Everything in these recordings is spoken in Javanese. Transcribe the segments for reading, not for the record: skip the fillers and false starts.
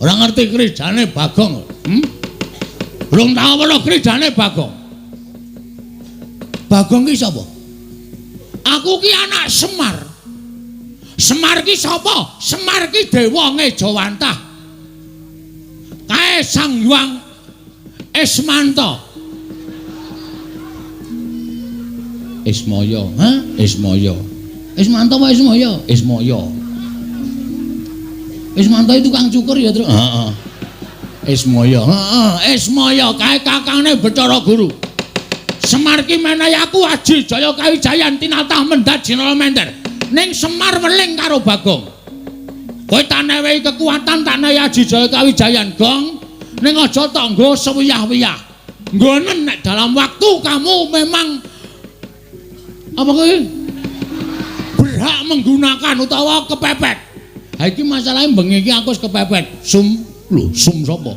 Ora ngerti krijane Bagong. Belum tau weruh krijane Bagong. Bagong ki sapa? Aku ki anak Semar. Semar ki sapa? Semar ki dewa ngejawantah. Kae Sang Hyang Ismanta. Ismaya, ha? Ismaya. Ismanta apa Ismaya? Ismaya. Ismanta itu tukang cukur ya, Truk? Heeh. Ismaya, heeh, Ismaya kae kakangne Bathara Guru. Semar ki menehi aku aji jaya kawijayan tinatah mendhat jinala mender. Ning Semar weling karo Bagong. Kowe tak newehi kekuatan, tak newehi aji jaya kawijayan, Gong. Ning aja tok nggo sewiyah-wiyah. Nggonen nek dalam waktu kamu memang apa kuwi? Berhak menggunakan utawa kepepet. Ha iki masalahe bengi iki aku wis kepepet. Sum, lho, sum sapa?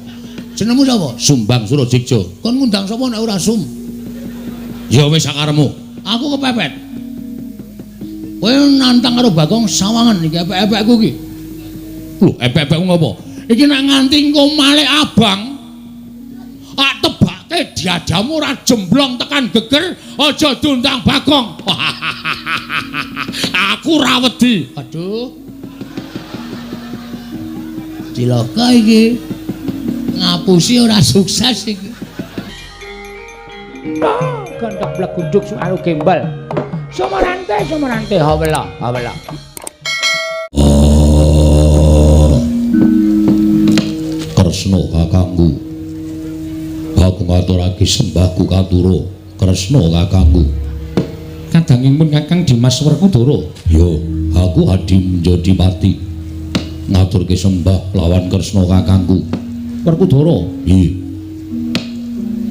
Jenengmu sapa? Sumbang Surajigja. Kon ngundang sapa nek ora sum? Ya wis sakarepmu. Aku kepepet. Kowe nantang karo Bagong sawangan iki epek-epekku iki. Lho, epek-epekku ngopo? Iki nek nganti engko malik abang, tak tebake diadamu ora jemblong tekan geger, aja diundang Bagong. Aku ora wedi. Aduh. Cilaka iki. Ngapusi ora sukses iki. Gendhok blegunduk suaru gembel. Sumarante sumarante hawela hawela. Oh. Kresna kakangku. Aku ngaturake sembahku katura. Kresna kakangku. Kadanging pun Kakang Dimas Werkudara. Yo, aku Adi Menjodipati. Ngaturke sembah lawan Kresna kakangku. Werkudara. Nggih.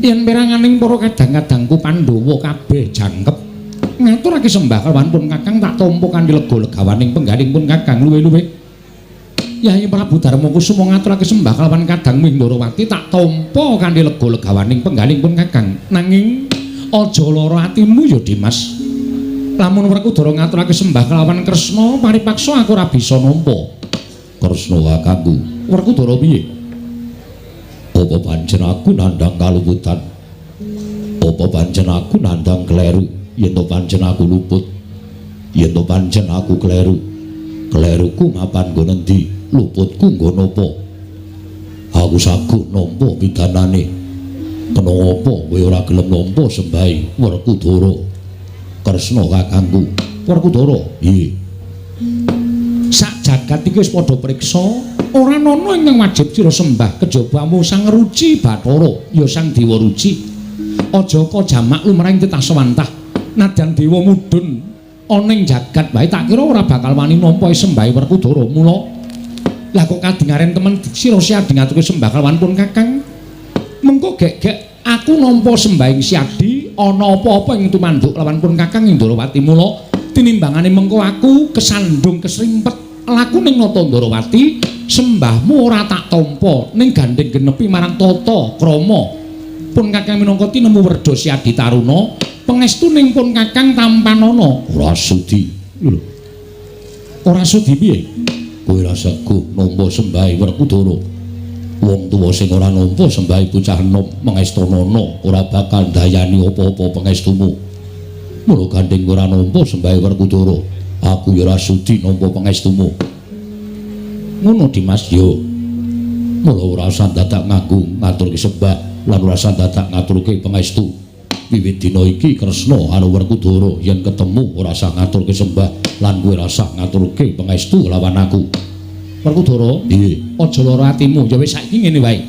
Yen peranganing para kadang-kadangku Pandhawa kabeh jangkep ngaturake sembah kelawan pun Kakang tak tampa kanthi lega legawaning penggaling pun Kakang luwih-luwih. Yayi Prabu Darma Kusuma ngaturake sembah kelawan kadang Wingdarawati tak tampa kanthi lega legawaning penggaling pun Kakang. Nanging aja lara atimu ya Dimas. Lamun Werkudara ngaturake sembah kelawan Kresna paripaksa aku ora bisa nampa. Kresna kakangku. Werkudara piye? Apa pancen aku nandhang kaluputan? Apa pancen aku nandhang kleru? Yen to pancen aku luput? Yen to pancen aku kleru? Kleruku mapan nggon endi? Luputku nggon apa? Aku saguh nampa pidanane. Kena apa kowe ora gelem nampa sembahe Werkudara? Kresna kakangku. Werkudara, nggih. Sak jagat iki wis padha priksa, ora ana ingkang wajib sira sembah kejaba Sang Ruci Bathara, ya Sang Dewa Ruci. Aja kok jamak lumrahing titah sewantah. Nadyan dewa mudhun ana ing jagat wae tak kira ora bakal wani nampa sembahe Werkudara. Mula lah kok kadingaren temen sira Siadi ngaturke sembah kelawan pun Kakang. Mengko gek-gek aku nampa sembahing Siadi ana apa-apa ing tumanduk lawan pun Kakang ing Ndorowati. Mula tinimbangane mengko aku kesandung kesrimpet laku ning Nata Ndorowati, sembahmu ora tak tampa ning gandeng genepi marang tata krama. Pun Kakang minangka tinemu werda Siadi Taruna, pangestuning pun Kakang tampanana. Ora sudi. Lho. Ora sudi piye? Kowe ora saguh nampa sembahe Werkudara. Wong tuwa sing ora nampa sembahe bocah enom mengestanana ora bakal ndayani apa-apa pangestumu. Mula gandeng ora nampa sembahe Werkudara, aku ya ora sudi nampa pangestumu. Ngono Dimas yo. Mula ora usah dadak nganggo ngaturke sembah lan ora usah dadak ngaturke pangestu. Wiwit dina iki Kresna karo Werkudara yen ketemu ora usah ngaturke sembah lan kowe ora usah ngaturke pangestu lawan aku. Werkudara, nggih, aja lara atimu. Ya wis saiki ngene wae.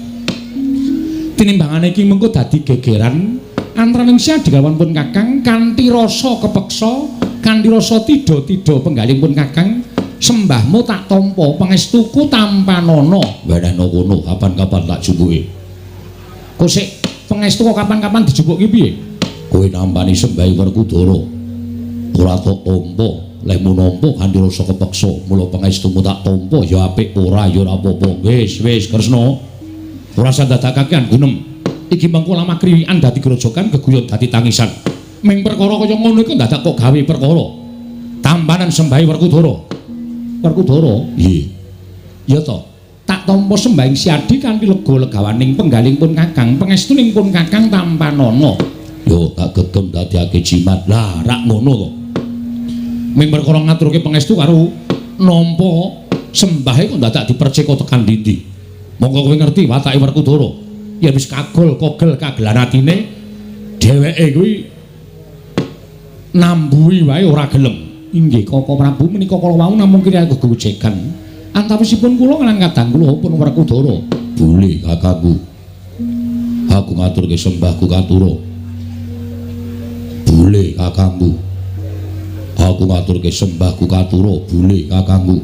Tinimbangane iki mengko dadi gegeran antaraning Siadi kalawan pun Kakang kanthi rasa kepeksa, kanthi rasa tida-tida penggaling pun Kakang, sembahmu tak tampa, pangestuku tampanana. Wenehno kono kapan-kapan tak jumpuke. Kok sik pangestu kok kapan-kapan dijupuk ki piye? Kowe nampani sembahe Werkudara. Ora tok tampa, lehmu nampa kanthi rasa kepeksa, mula pangestumu tak tampa ya apik ora ya ora apa-apa. Wis, wis Kresna. Ora usah dadak kakean gunem. Iki mengko lamah kriwikan dadi grojogan, geguyon dadi tangisan. Ming perkara kaya ngono iku dadak kok gawe perkara. Tampanan sembahe Werkudara. Werkudara? Nggih. Ya to. Tak tampa sembahing Siadi kanthi lega legawaning penggalih pun Kakang, pangestuning pun Kakang tampanana. Yo tak gegem dadiake jimat. Lah rak ngono to. Ming perkara ngaturke pangestu karo nampa sembahe kok dadak dipercika tekan ndi-ndi. Monggo kowe ngerti watake Werkudara. Yen wis kagol kogel kagelan atine dheweke kuwi nambuhi wae ora gelem. Inggih Koko Prabu, menika kala wau namung kira gegojegan. Antawisipun kula lan kadang kula pun Werkudara. Boleh kakangku. Aku ngaturke sembahku katura. Boleh kakangku. Aku ngaturke sembahku katura. Boleh kakangku.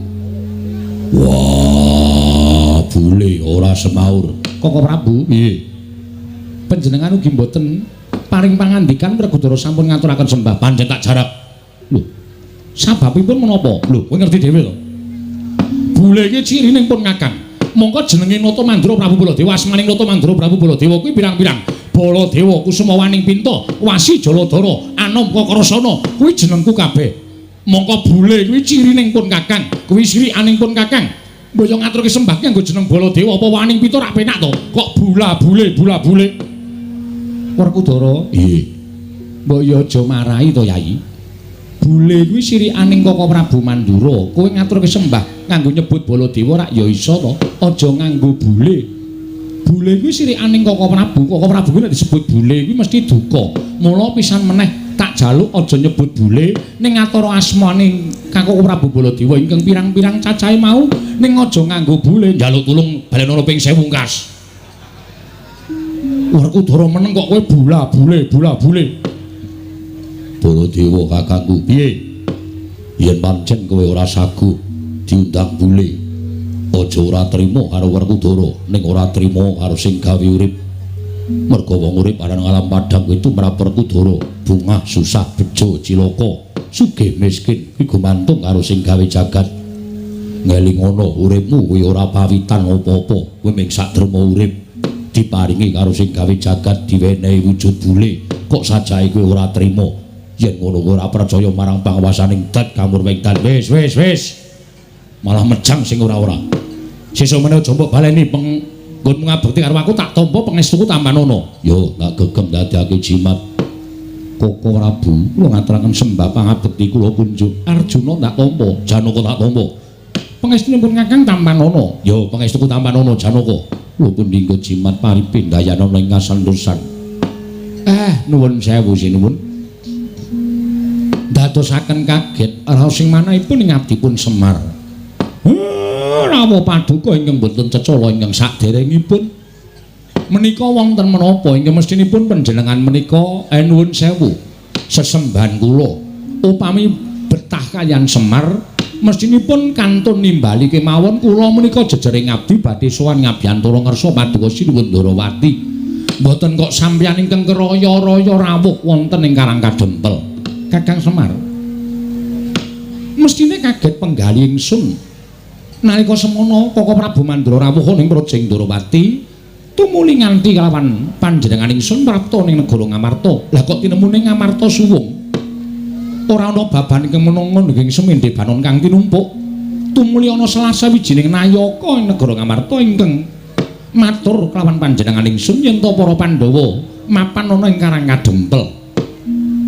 Wah, boleh ora semaur. Koko Prabu, piye? Panjenengan ugi mboten paring pangandikan Werkudara sampun ngaturaken sembah pancen tak jarak. Lho, sababipun menapa? Lho, kowe ngerti dhewe to? Bule iki cirine pun Kakang. Mongko jenenge Nata Mandura Prabu Baladewa, asmaning Nata Mandura Prabu Baladewa kuwi pirang-pirang. Baladewa Kusumawaning Pinta, Wasi Jaladara, Anom Kakrasana, kuwi jenengku kabeh. Mongko bule kuwi cirine pun Kakang, kuwi sirikaning pun Kakang. Mbok yo ngaturke sembah ki nganggo jeneng Baladewa apa Waning Pinta rak penak to? Kok bula bule bula bule. Werkudara, nggih. Mbok yo aja marahi to, Yai. Bule kuwi sirikaning Koko Prabu Mandura. Kowe ngaturke sembah nganggo nyebut Baladewa rak ya iso to? Aja nganggo bule. Bule kuwi sirikaning Koko Prabu. Koko Prabu kuwi nek disebut bule kuwi mesti duka. Mula pisan meneh tak jaluk aja nyebut bule ning ngatara asmane Kakung Prabu Baladewa ingkang pirang-pirang cacahe mau ning aja nganggo bule. Njaluk tulung balenono ping 1000 kas. Werkudara meneng kok kowe bula bule bula bule. Baladewa kakangku, piye? Yen pancen kowe ora saguh diundang bule, aja ora trima karo Werkudara, ning ora trima karo sing gawe urip. Merga wong urip ana alam padhang kuwi tumrap Werkudara, bungah susah bejo cilaka, sugih miskin kuwi gumantung karo sing gawe jagat. Ngelingono uripmu kuwi ora pawitan apa-apa, kowe mung sak derma urip diparingi karo sing gawe jagat diwenehi wujud bule, kok sajae kowe ora trima. Yen ngono kowe ora percaya marang panguwasaning dat kamurwing dan. Wis wis wis. Malah mejang sing ora-ora. Sesuk meneh aja mbok baleni penggonmu ngabekti karo aku tak tampa pangestuku tampanana. Yo tak gegem dadekake jimat. Koko Prabu, kula ngaturaken sembah pangabekti kula kunjuk. Arjuna tak tampa, Janaka tak tampa. Pangestunipun Kakang tampanana. Yo pangestuku tampanana Janaka. Kula pun dinggo jimat paripindayanana ing kasantosan. Nuwun sewu sinuwun. Dadosaken kaget raos sing manahipun ing abdipun Semar. Rawuh paduka ingkang boten cecala ingkang saderengipun. Menika wonten menapa ingkang mestinipun panjenengan menika nuwun sewu sesembahan kula. Upami betah kaliyan Semar mestinipun kantun nimbali kemawon kula menika jejering abdi badhe sowan ngabiyantara ngersa paduka Sinuwun Ndarawati. Mboten kok sampeyan ingkang keraya-raya rawuh wonten ing Karang Kadempel. Kakang Semar mestine kaget penggali ingsun nalika semono Koko Prabu Mandura rawuh ning Praja Ndarawati tumuli nganti kalawan panjenengan ingsun prapta ning negara Ngamarta. Lah kok tinemune Ngamarta suwung ora ana baban ingkang menangan ing semende banon kang tinumpuk. Tumuli ana salah sawijining nayaka ing negara Ngamarta ingkang matur kelawan panjenengan ingsun yen to para Pandhawa mapan ana ing Karang Kadempel.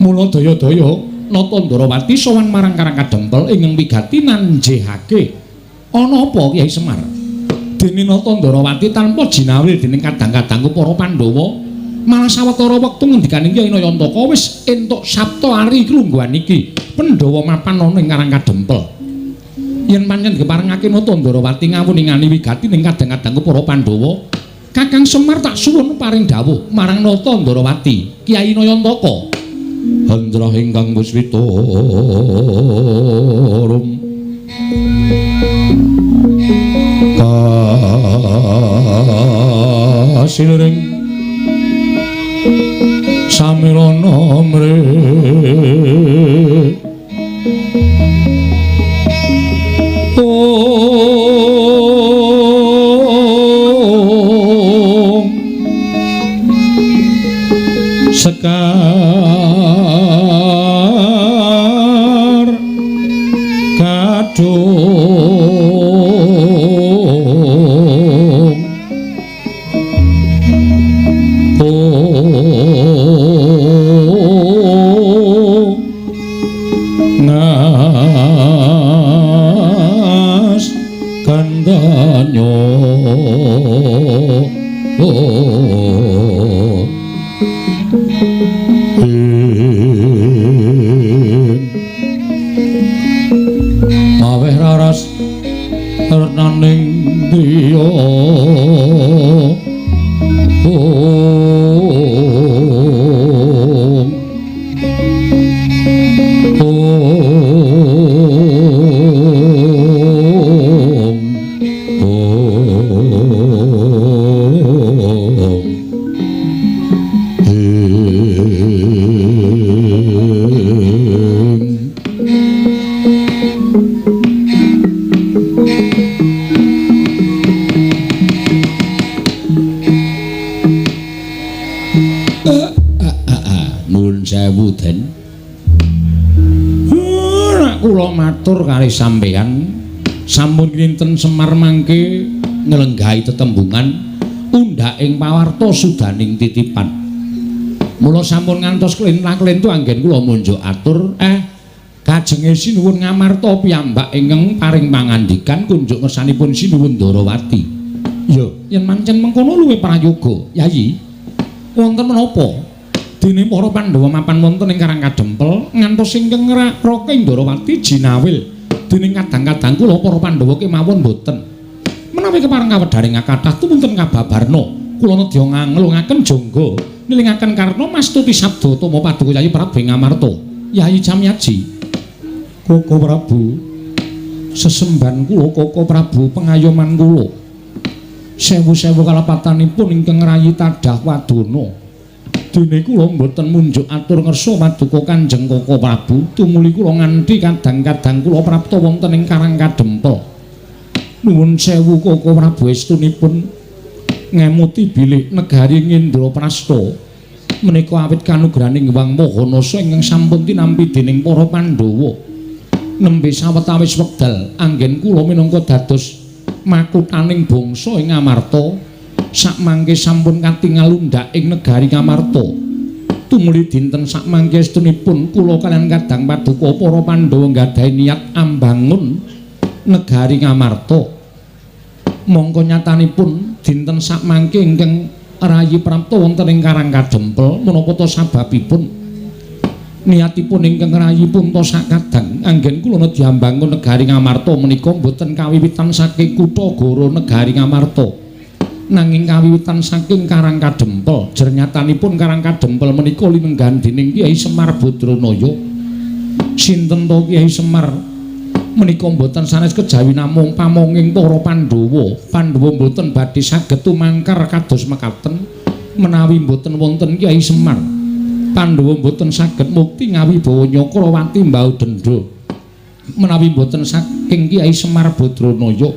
Mula daya-daya Nata Ndarawati sowan marang Karang Kadempel ingkang wigati nanjehake. Ana apa Kyai Semar? Dene Nata Ndarawati tanpa jinawil dening kadang-kadangku para Pandhawa, malah sawetara wektu ngendikaning Kyai Nayantaka wis entuk sabta ari klungguhan iki. Pandhawa mapan ana ing Karang Kadempel. Yen pancen diparengake Nata Ndarawati ngawuningani wigati ning kadang-kadangku para Pandhawa, Kakang Semar tak suwun paring dawuh marang Nata Ndarawati, Kyai Nayantaka. Hendra ingkang puswita rum kasiring samirana mre ong sekar kadung Maweh raras renaning driya. Om Om Om Nuwun sewu Den. Nek kula matur kalih sampeyan sampun kinten Semar mangke nglenggahi tetembungan undhak ing pawarta sudaning titipan. Mula sampun ngantos klentang-klentu anggen kula munjuk atur kajenge sinuwun Ngamarta piyambak ingkang paring pangandikan kunjuk ngersanipun Sinuwun Ndarawati. Ya, yen mancen mengkono luwih prayoga, Yayi. Wonten menapa? Dene para Pandhawa mapan wonten ing Karang Kadempel ngantos ingkang Raka Ndarawati jinawil dening kadang-kadang kula para Pandhawa kemawon boten. Menawi kepareng kawedharing kathah tumunten kababarna kula nedya nganglungaken jangga nilingaken karna mastuti sabda tama paduka Yayi Prabu Ngamarta. Yayi Camyaji, Koko Prabu, sesembahan kula Koko Prabu pengayoman kula sewu-sewu kalepatanipun ingkang ngrayi tadah wadana. Dene kula mboten munjuk atur ngersa paduka Kanjeng Koko Prabu tumuli kula nganti kadang-kadang kula prapta wonten ing Karang Kadempel. Nuwun sewu Koko Prabu estunipun ngemuti bilih negari Indraprasta menika awit kanugrahaning Hyang Maha ingkang sampun tinampi dening para Pandhawa. Nembe sawetawis wekdal anggen kula minangka dados makuthaning bangsa ing Ngamarta sakmangke sampun katingal undhak ing negari Ngamarta. Tumuli dinten sakmangke estunipun kula kaliyan kadang paduka para Pandhawa nggadahi niat ambangun negari Ngamarta. Mongko nyatanipun dinten sakmangke ingkang rayi prapta wonten ing Karang Kadempel menapa ta sababipun niatipun ingkang rayi punta sakadang anggen kula nedya ambangun negari Ngamarta menika boten kawiwitan saking kutha Goro negari Ngamarta, nanging kawiwitan saking Karang Kadempel. Jernyatanipun Karang Kadempel menika linenggahan dening Kyai Semar Badranaya. Sinten to Kyai Semar menika mboten sanes kejawi namung pamonging para Pandhawa. Pandhawa mboten badhe saged tumangkar kados mekaten menawi mboten wonten Kyai Semar. Pandhawa mboten saged mukti ngawibawa Nyakrawati mbau dendha menawi mboten saking Kyai Semar Badranaya.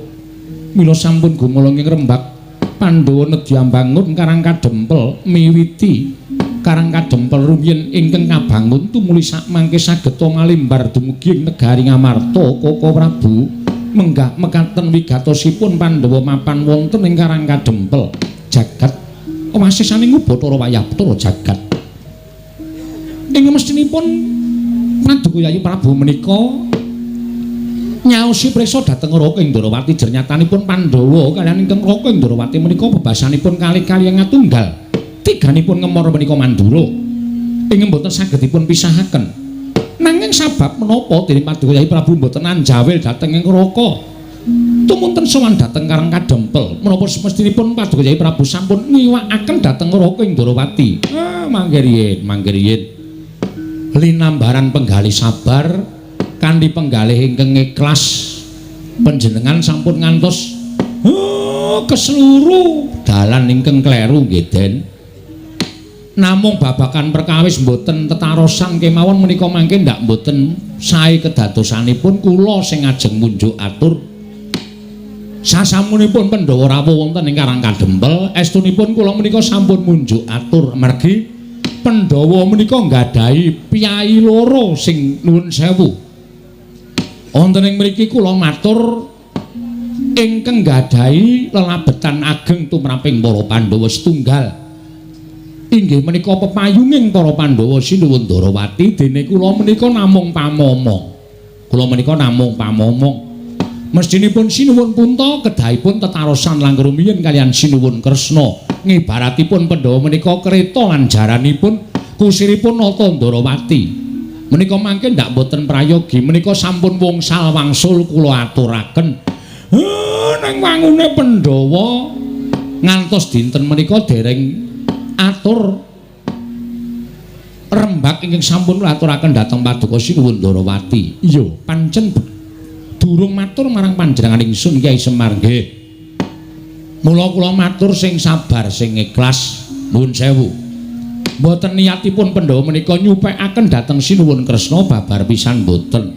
Mila sampun gumolong ing rembag Pandhawa nedya mbangun Karang Kadempel miwiti Karang Kadempel rumiyin ingkang kabangun tumuli sakmangke saged malimbar dumugi ing negari Ngamarta. Koko Prabu menggah mekaten wigatosipun Pandhawa mapan wonten ing Karang Kadempel jagat wasisaning Bathara Wayah Bathara jagat. Ing mestinipun paduka Yayi Prabu menika nyaosi priksa dhateng Raka Indrawati. Jernyatanipun Pandhawa kaliyan ingkang Raka Indrawati menika bebasanipun kalih-kalih ngatunggal. Tiganipun ngemor menika Mandura ing mboten saged dipun pisahaken. Nanging sabab menapa dening paduka Yayi Prabu mboten anjawil dhateng ing Raka tumunten sowan dhateng Karang Kadempel? Menapa semestinipun paduka Yayi Prabu sampun ngiwakaken dhateng Raka Indrawati? Mangke riyin, mangke riyin. Linambaran penggalih sabar kanthi penggalih ingkang ikhlas panjenengan sampun ngantos keseluruh dalan ingkang kleru nggih Den. Namung babagan perkawis mboten tetarosan kemawon menika mangke ndak mboten sae kedadosanipun kula sing ajeng munjuk atur. Sasampunipun Pandhawa rawuh wonten ing Karang Kadempel estunipun kula menika sampun munjuk atur mergi Pandhawa menika nggadahi piyayi loro sing nuwun sewu. Wonten ing mriki kula matur ingkang nggadahi lelabetan ageng tumraping para Pandhawa setunggal. Inggih menika pepayunging para Pandhawa Sinuwun Ndarawati, dene kula menika namung pamomong. Kula menika namung pamomong. Mestinipun Sinuwun Punta kedahipun tetarosan langkung rumiyin kaliyan Sinuwun Kresna. Ngibaratipun Pandhawa menika kereta lan jaranipun kusiripun Nata Ndarawati. Menika mangke ndak boten prayogi, menika sampun wungsal wangsul kula aturaken. Ning wangune Pandhawa ngantos dinten menika dereng atur rembak ingkang sampun kula aturaken dhateng Paduka Sinuwun Ndarawati. Iya, pancen durung matur marang panjenengan ingsun Kyai Semar nggih. Mula kula matur sing sabar sing ikhlas, nuwun sewu. Mboten niatipun Pandhawa menika nyupekaken dhateng Sinuwun Kresna babar pisan mboten.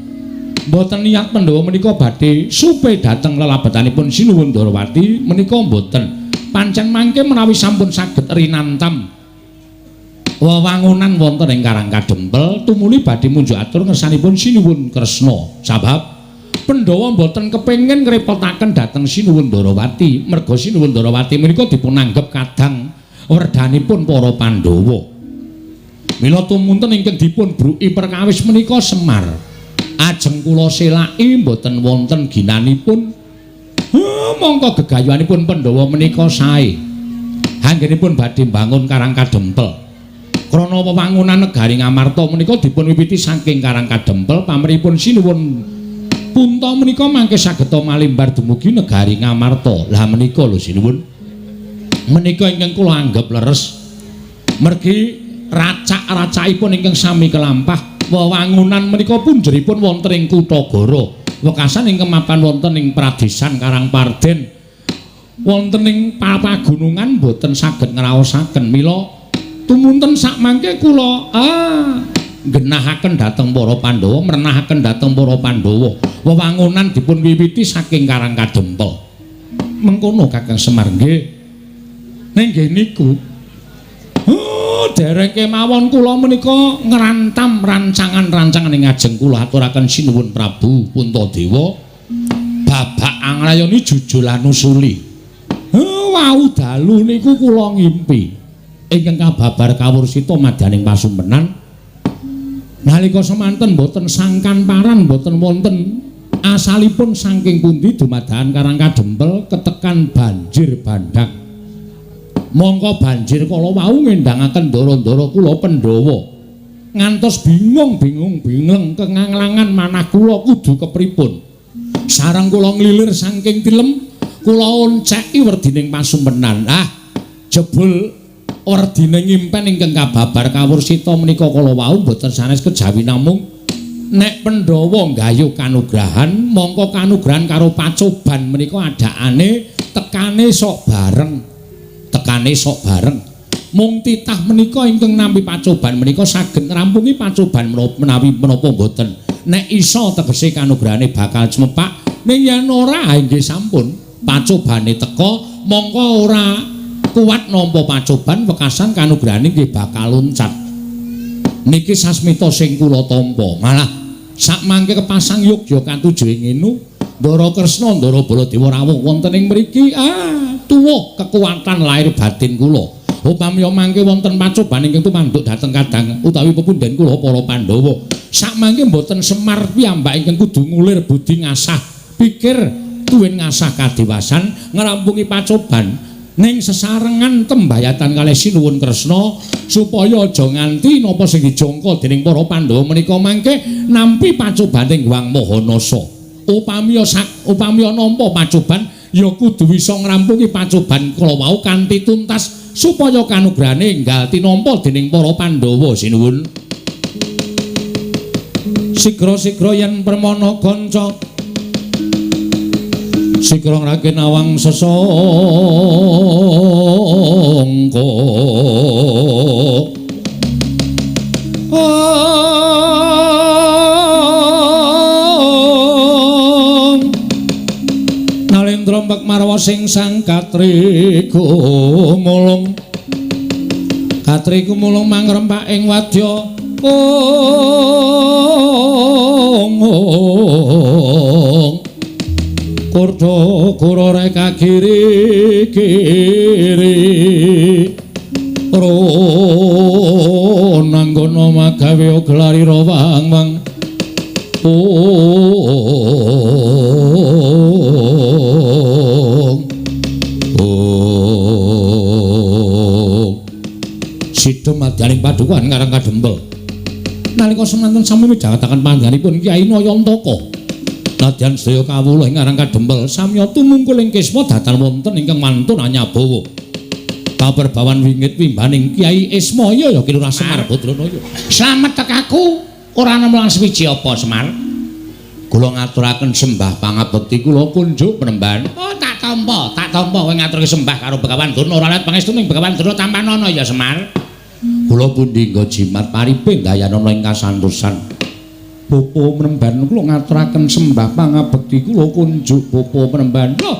Mboten niat Pandhawa menika badhe supe dhateng lelabetanipun Sinuwun Ndarawati menika mboten. Pancen mangke menawi sampun saged rinantam wewangunan wonten ing Karang Kadempel tumuli badhe munjuk atur ngersanipun Sinuwun Kresna. Sabab Pandhawa mboten kepengin ngrepotaken dhateng Sinuwun Ndarawati, merga Sinuwun Ndarawati menika dipunanggep kadang werdanipun para Pandhawa. Mila tumunten ingkang dipun bruki perkawis menika Semar. Ajeng kula selaki mboten wonten ginanipun. Mongko gegayuhanipun Pandhawa menika sae. Anggenipun badhe mbangun Karang Kadempel. Krana wewangunan negari Ngamarta menika dipun wiwiti saking Karang Kadempel pamrihipun Sinuwun Punta menika mangke sageta malimbar dumugi negari Ngamarta. Lah menika lho Sinuwun. Menika ingkang kula anggep leres. Mergi racak-racakipun ingkang sami kelampah wewangunan menika punjeripun wonten ing Kutagara. Wekasan ingkang mapan wonten ing Pradesan Karangparden. Wonten ing pagunungan boten saged ngraosaken. Mila tumunten sakmangke kula genahaken dhateng para Pandhawa, merenahaken dhateng para Pandhawa. Wewangunan dipun wiwiti saking Karang Kadempel. Mengkono Kakang Semar nggih. Ning nggih niku. Oh, dereng kemawon kula menika ngrantam rancangan-rancangan ing ngajeng kula aturaken Sinuwun Prabu Puntadewa. Babak anglayoni jujulan usuli. Oh, wau dalu niku kula ngimpi ingkang kababar kawursita madyaning pasumpenan. Nalika semanten boten sangkan paran boten wonten asalipun saking pundi dumadakan Karang Kadempel ketekan banjir bandhang. Mongko banjir kala wau ngendangaken ndara-ndara kula Pandhawa. Ngantos bingung-bingung bingleng kenganglangan manah kula kudu kepripun. Sareng kula nglilir saking tilem, kula onceki werdining pasumpenan. Ah, jebul werdine ngimpen ingkang kababar kawursita menika kala wau boten sanes kejawi namung nek Pandhawa nggayuh kanugrahan, mongko kanugrahan karo pacoban menika adakane tekane sok bareng. Tekane sok bareng. Mung titah menika ingkang nampi pacoban menika saged ngrampungi pacoban menawi menapa mboten. Nek iso tegese kanugrahane bakal cumepak, ning yen ora nggih sampun pacobane teka mongko ora kuat nampa pacoban wekasan kanugrahane nggih bakal loncat. Niki sasmita sing kula tampa. Malah sakmangke kepasang yogya katuju ing ngenu, Ndara Kresna Ndara Baladewa rawuh wonten ing mriki, tuwuh kekuatan lahir batin kula. Upami mangke wonten pacoban ingkang tumanduk dhateng kadang utawi pepundhen kula para Pandhawa. Sakmangke mboten Semar piyambak ingkang kudu ngulir budi ngasah pikir tuwin ngasah kadewasan ngrampungi pacoban ning sesarengan tembayatan kalih Sinuwun Kresna supaya aja nganti napa sing dijangka dening para Pandhawa menika mangke nampi pacobane Hyang Mahanasa. Upami nampa pacoban ya kudu bisa ngrampungi pacoban kala wau kanthi tuntas supaya kanugrahane enggal tinampa dening para Pandhawa. Sinuwun. Sigra-sigra yen permana kanca sigra ngrake nawang sesangka. Nalendra mbek marwa sing sang katri gumulung, katri gumulung mangrempak ing wadya. Kurdo kura reka kiri kiri ronanggono magawe gelarira wang wang. Sida madyaning padukuhan Karang Kadempel. Nalika semanten sami midhangetaken panjenenganipun Kyai Nayantaka. Nadyan sedaya kawula ing Karang Kadempel samya tumungkul ing kisma datan wonten ingkang mantun anyabawa. Kaperbawan wingit wimbaning Kyai Ismaya ya Ki Lurah Semar Badranaya. Slamet tekaku ora nemu lan suwiji apa Semar? Kula ngaturaken sembah pangabekti kula kunjuk Penemban. Oh, tak tampa, tak tampa kowe ngaturke sembah karo Begawan Durna ora let pangestuning Begawan Durna tampanana ya Semar. Kula pundi nggo jimat pariping dayanana ing kasantosan. Bapa Penemban kula ngaturaken sembah pangabekti kula kunjuk Bapa Penemban. Lho,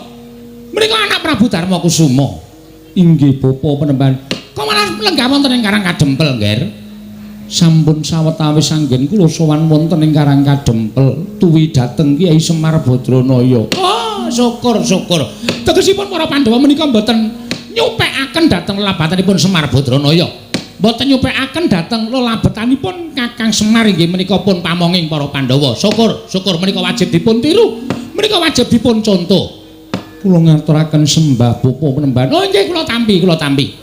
menika anak Prabu Darma Kusuma. Inggih Bapa Penemban. Kok malah lenggah wonten ing Karang Kadempel, Ngger? Sampun sawetawis anggen kula sowan wonten ing Karang Kadempel tuwi dhateng Kyai Semar Badranaya. Oh, syukur syukur. Tegesipun para Pandhawa menika mboten nyupekaken dhateng lelabatanipun Semar Badranaya. Mboten nyupekaken dhateng lelabetanipun Kakang Semar inggih menika pun pamonging para Pandhawa. Syukur, syukur menika wajib dipun tiru. Menika wajib dipun contoh. Kula ngaturaken sembah Bapa Penemban. Oh nggih kula tampi, kula tampi.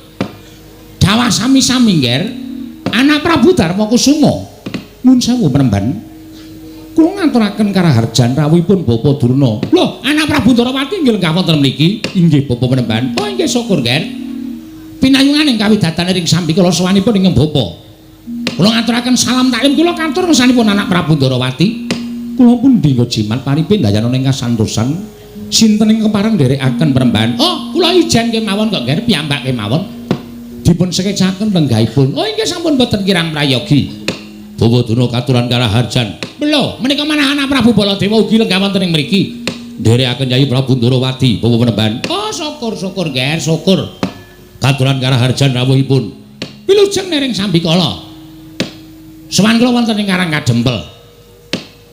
Dawah sami-sami, Ngger. Anak Prabu Darma Kusuma. Nuwun sewu Penemban. Kula ngaturaken karaharjan rawuhipun Bapa Durna. Lho, anak Prabu Ndorowati nggih lenggah wonten mriki. Inggih Bapa Penemban. Oh nggih syukur, Ngger. Pinayungan ing kawidatan ring sambikala sowanipun ingkang bapa. Kula ngaturaken salam taklim kula katur ngersanipun anak Prabu Ndorowati. Kula pundi nggo jimat paripin dayanana ing kasantosan. Sinten ing kepareng nderekaken Penemban? Oh, kula ijen kemawon kok, Ngger, piyambak kemawon. Dipun sekecaken lenggahipun. Oh, inggih sampun boten kirang prayogi. Bawa Durna katuran karaharjan. Lho, menika manah anak Prabu Baladewa ugi lenggah wonten ing mriki. Nderekaken Yayi Prabu Ndorowati, Bawa Penemban. Oh, syukur syukur, Ngger, syukur. Katuran karaharjan rawuhipun. Wilujeng nering sambikala. Sowan kula wonten ing Karang Kadempel.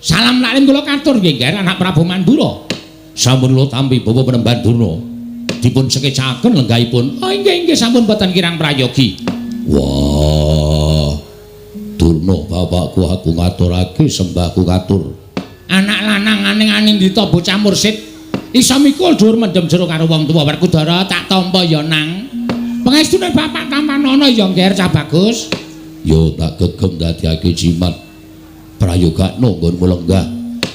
Salam taklim kula katur nggih, Ngger, anak Prabu Mandura. Sampun kula tampi Bawa Penemban Durna. Dipun sekecaken lenggahipun. Oh inggih inggih sampun boten kirang prayogi. Wah. Durna bapakku aku ngaturake sembahku katur. Anak lanang aning-aning dita bocah mursid iso mikul dhuwur mendem jero karo wong tuwa. Werkudara tak tampa ya nang. Pangestune bapak tampanana ya Ngger cah bagus. Ya tak gegem dadiake jimat. Prayogakno nggonmu lenggah.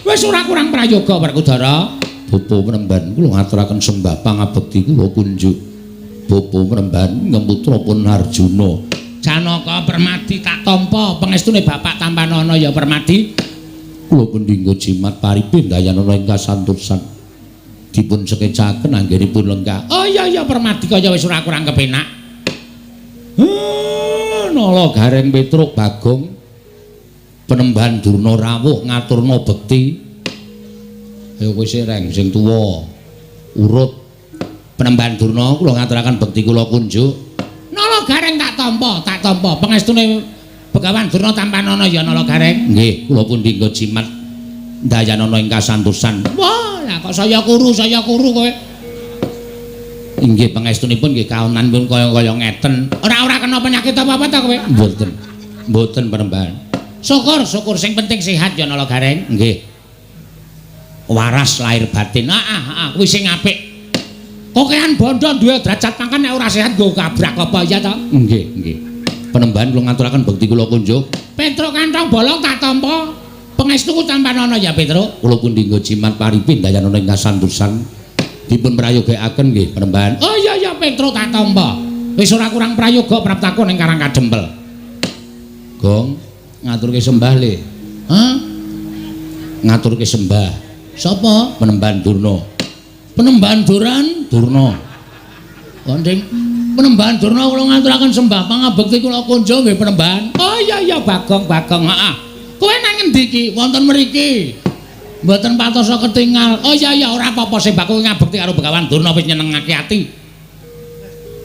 Wis ora kurang prayoga Werkudara. Bapa Penemban kula ngaturaken sembah pangabekti kula kunjuk. Bapa Penemban ngemputra pun Arjuna. Janaka Permadi tak tampa pangestune bapak tampanana ya Permadi. Kula pundi nggo jimat paripin dayanana ing kasantosan. Dipun sekecaken anggenipun lenggah. Oh iya iya Permadi kaya wis ora kurang kepenak. Nala Gareng Petruk Bagong Penemban Durna rawuh ngaturna bekti. Ayo kowe sing reng sing tuwa urut. Penemban Durna kula ngaturaken bekti kula kunjuk. Nala Gareng tak tampa, tak tampa pangestune Begawan Durna tampanana ya Nala Gareng. Nggih, kula pundi nggo jimat dayanana ing kasantosan. Wah, lah kok saya kuru kowe. Inggih pangestunipun nggih kaonanipun kaya-kaya ngeten. Ora-ora kena penyakit apa-apa ta kowe? Mboten. Mboten Penemban. Syukur, syukur sing penting sehat ya Nala Gareng. Nggih. Waras lahir batin. Heeh, kuwi sing apik. Kokean bondo duwe derajat pangkat nek ora sehat nggo kabrak apa ya ta? Nggih, nggih. Penemban kula ngaturaken bekti kula kunjuk. Petruk kantong bolong tak tampa. Pangestuku tampanana ya Petruk. Kula pundi nggo jimat paripin dayanana ing kasantosan. Dipun prayogakaken nggih Penemban. Oh iya iya Petruk tak tampa. Wis ora kurang prayoga praptaku ning Karang Kadempel. Gong ngaturke sembah le. Hah? Ngaturke sembah. Sapa? Penemban Durna. Penemban Duran? Durna. Konding Penemban Durna kula ngaturaken sembah pangabekti kula kunjung nggih Penemban. Oh iya iya Bagong Bagong heeh. Kowe nang ngendi iki? Wonten mriki. Mboten patosa ketingal. Oh iya iya ora apa-apa sing bakul ngabekti karo Begawan Durna wis nyenengake ati.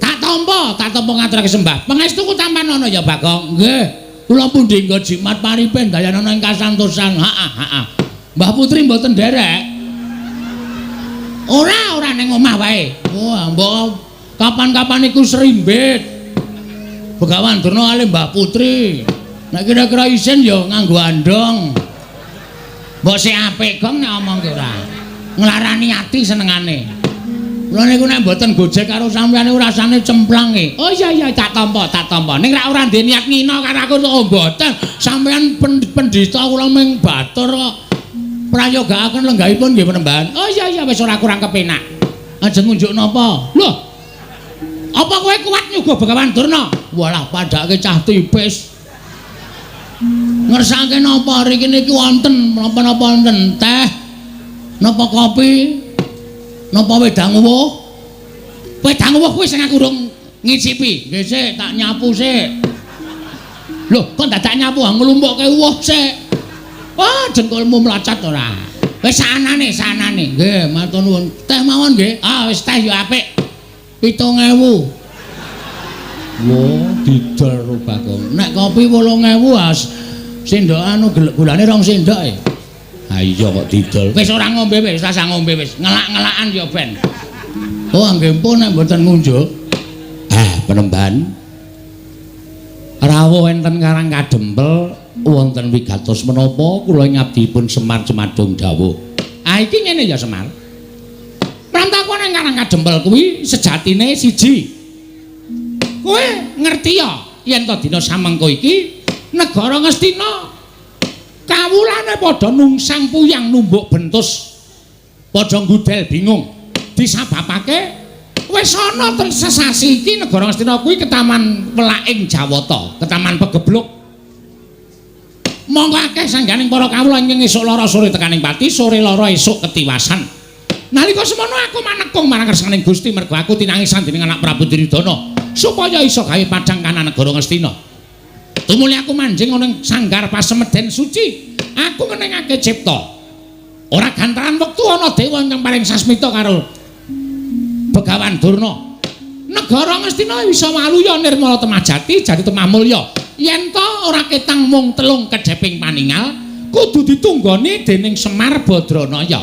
Tak tampa, tak tampa ngaturake sembah. Pangestuku tampanana ya Bagong. Nggih. Kula pundi nggo jimat paripen dayanana ing kasantosan. Heeh heeh. Mbah Putri mboten nderek. Ora, ora ning omah wae. Wah, mbok kapan-kapan iku serimbit. Begawan Durna ale Mbah Putri. Nek kira-kira isin ya nganggo andong. Mbok sik apik gong nek omong ki ora. Nglarani ati senengane. Kula niku nek mboten gojek karo sampeyan niku rasane cemplang e. Oh iya iya tak tampa, tak tampa. Ning rak ora ndek niat ngina karo aku oh mboten. Sampeyan pendhita kula ming batur kok. Prayogaaken lenggahipun nggih Panembahan. Oh iya iya wis ora kurang kepenak. Ajeng ngunjuk napa? Lho. Apa kowe kuat nyuguh Begawan Durna? Walah padhake cah tipis. Ngersake napa riki niki wonten napa-napa wonten teh, napa kopi, napa wedang uwuh? Wedang uwuh kuwi sing aku urung ngicipi. Nggih sik, tak nyapu sik. Lho, kok dadak nyapu nglumpukke uwuh sik. Wah, dengkulmu mlocot ora. Wis sanane, sanane. Nggih, matur nuwun. Teh mawon nggih. Ah, wis teh yo apik. 7.000. Wah, didol ro Bagong. Nek kopi 8.000 as sendok anu gulane 2 sendok e. Ha iya kok didol. Wis ora ngombe wis, rasah ngombe wis. Ngelak-ngelakan ya ben. Oh, nggih pun nek mboten ngunjuk. Ah, Panembahan. Rawuh enten Karang Kadempel wonten wigatos menapa kula ngabdipun Semar Cemadung dawuh. Ah iki ngene ya Semar. Prantakon ing Karang Kadempel kuwi sejatine siji. Kowe ngerti ya yen to dina samengko iki negara Ngastina kawulane padha nungsang puyang numbuk bentus. Padha nggudel bingung. Disababake wis ana sesasi iki negara Ngastina kuwi ketaman welaking Jawata, ketaman pegebluk. Monggo akeh sangganing para kawula ingkang esuk lara sore tekaning pati, sore lara esuk ketiwasan. Nalika semono aku manekung marang kersaning Gusti mergo aku tinangisan dening anak Prabu Duryudana supaya iso gawe padhang kanan negara Ngastina. Tumuli aku manjing ana ing sanggar pasemeden suci, aku ngenengake cipta. Ora gantaran wektu ana dewa ingkang paring sasmita karo Begawan Durna. Negara Ngastina bisa waluya nirmala temah jati jati temah mulya. Yen to ora ketang mung telung kedheping paningal, kudu ditunggoni dening Semar Badranaya.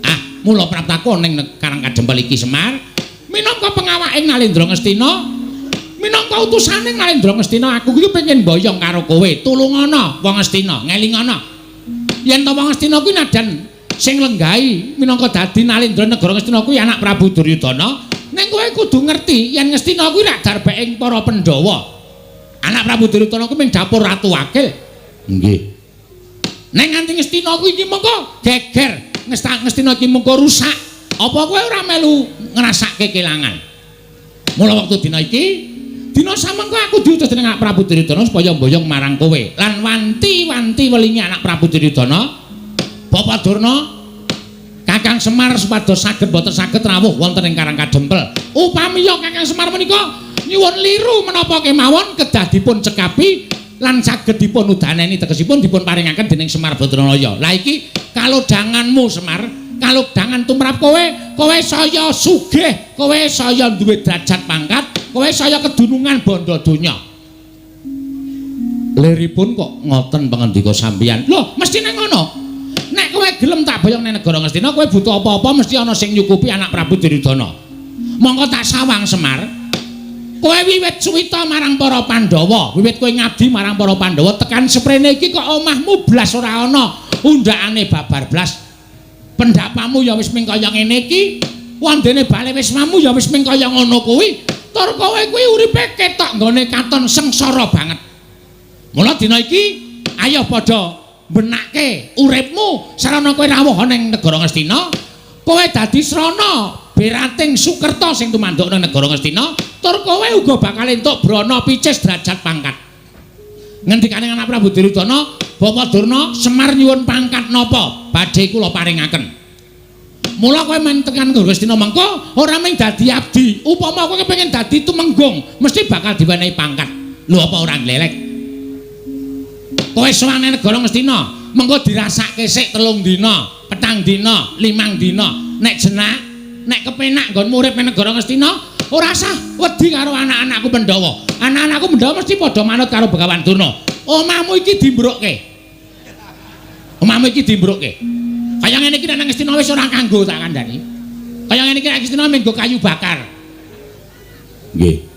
Ah, mula praptaku ning Karang Kadempel iki Semar, minangka pengawaking Nalendra Ngastina, minangka utusane Nalendra Ngastina, aku iki pengen mboyong karo kowe. Tulungana wong Ngastina, ngelingana. Yen to wong Ngastina kuwi nadan sing lenggahi minangka dadi Nalendra negara Ngastina kuwi anak Prabu Duryudana, ning kowe kudu ngerti yen Ngastina kuwi rak darbeking para Pandhawa. Anak Prabu Duryudana kuwi ming dapur ratu wakil. Nggih. Ning nganti Ngastina kuwi iki mengko geger, Ngastina iki mengko rusak. Apa kowe ora melu ngrasake kelangan? Mula wektu dina iki, dina samengko aku diutus dening anak Prabu Duryudana supaya mboyong marang kowe. Lan wanti-wanti welingi anak Prabu Duryudana, Bapak Durna, Kakang Semar supados saged boten saged rawuh wonten ing Karang Kadempel. Upami ya Kakang Semar menika nyuwun liru menapa kemawon kedah dipun cekapi lan saged dipun udaneni tegesipun dipun paringaken dening Semar Badranaya. Lah iki kalodhanganmu Semar, kalodhangan tumrap kowe, kowe saya sugih, kowe saya duwe derajat pangkat, kowe saya kedunungan bondo donya. Liripun kok ngoten pangandika sampeyan? Lho, mestine ngono. Nek kowe gelem tak boyong ning negara Ngastina, kowe butuh apa-apa mesti ana sing nyukupi anak Prabu Duryudana. Mongko tak sawang Semar. Kowe wiwit suwita marang para Pandhawa, wiwit kowe ngabdi marang para Pandhawa tekan seprene iki kok omahmu blas ora ana undhakane babar blas. Pendapamu ya wis ming kaya ngene iki, wandene bale wismamu ya wis ming kaya ngono kuwi. Tur kowe kuwi uripe ketok nggone katon sengsara banget. Mula dina iki ayo padha benake uripmu sarana kowe rawuh ning negara Ngastina, kowe dadi srana berating Sukerta sing tumanduk nang negara Ngastina, tur kowe uga bakal entuk brana picis derajat pangkat. Ngendikane anak Prabu Duryudana, Bapak Durna, Semar nyuwun pangkat napa badhe kula paringaken. Mula kowe men tekan Ngastina mengko ora mung dadi abdi, upama kowe kepengin dadi tumenggung mesti bakal diwenehi pangkat. Lho apa ora glelek? Kowe sowan nang negara Ngastina, mengko dirasake sik 3 dina, 4 dina, 5 dina. Nek jenak, nek kepenak nggonmu urip nang negara Ngastina, ora sah wedi karo anak-anakku Pandhawa. Anak-anakku Pandhawa mesti padha manut karo Begawan Durna. Omahmu iki dimbrukke. Omahmu iki dimbrukke. Kaya ngene iki nek nang Ngastina wis ora kanggo tak kandhani. Kaya ngene iki nek Ngastina mung nggo kayu bakar. Nggih.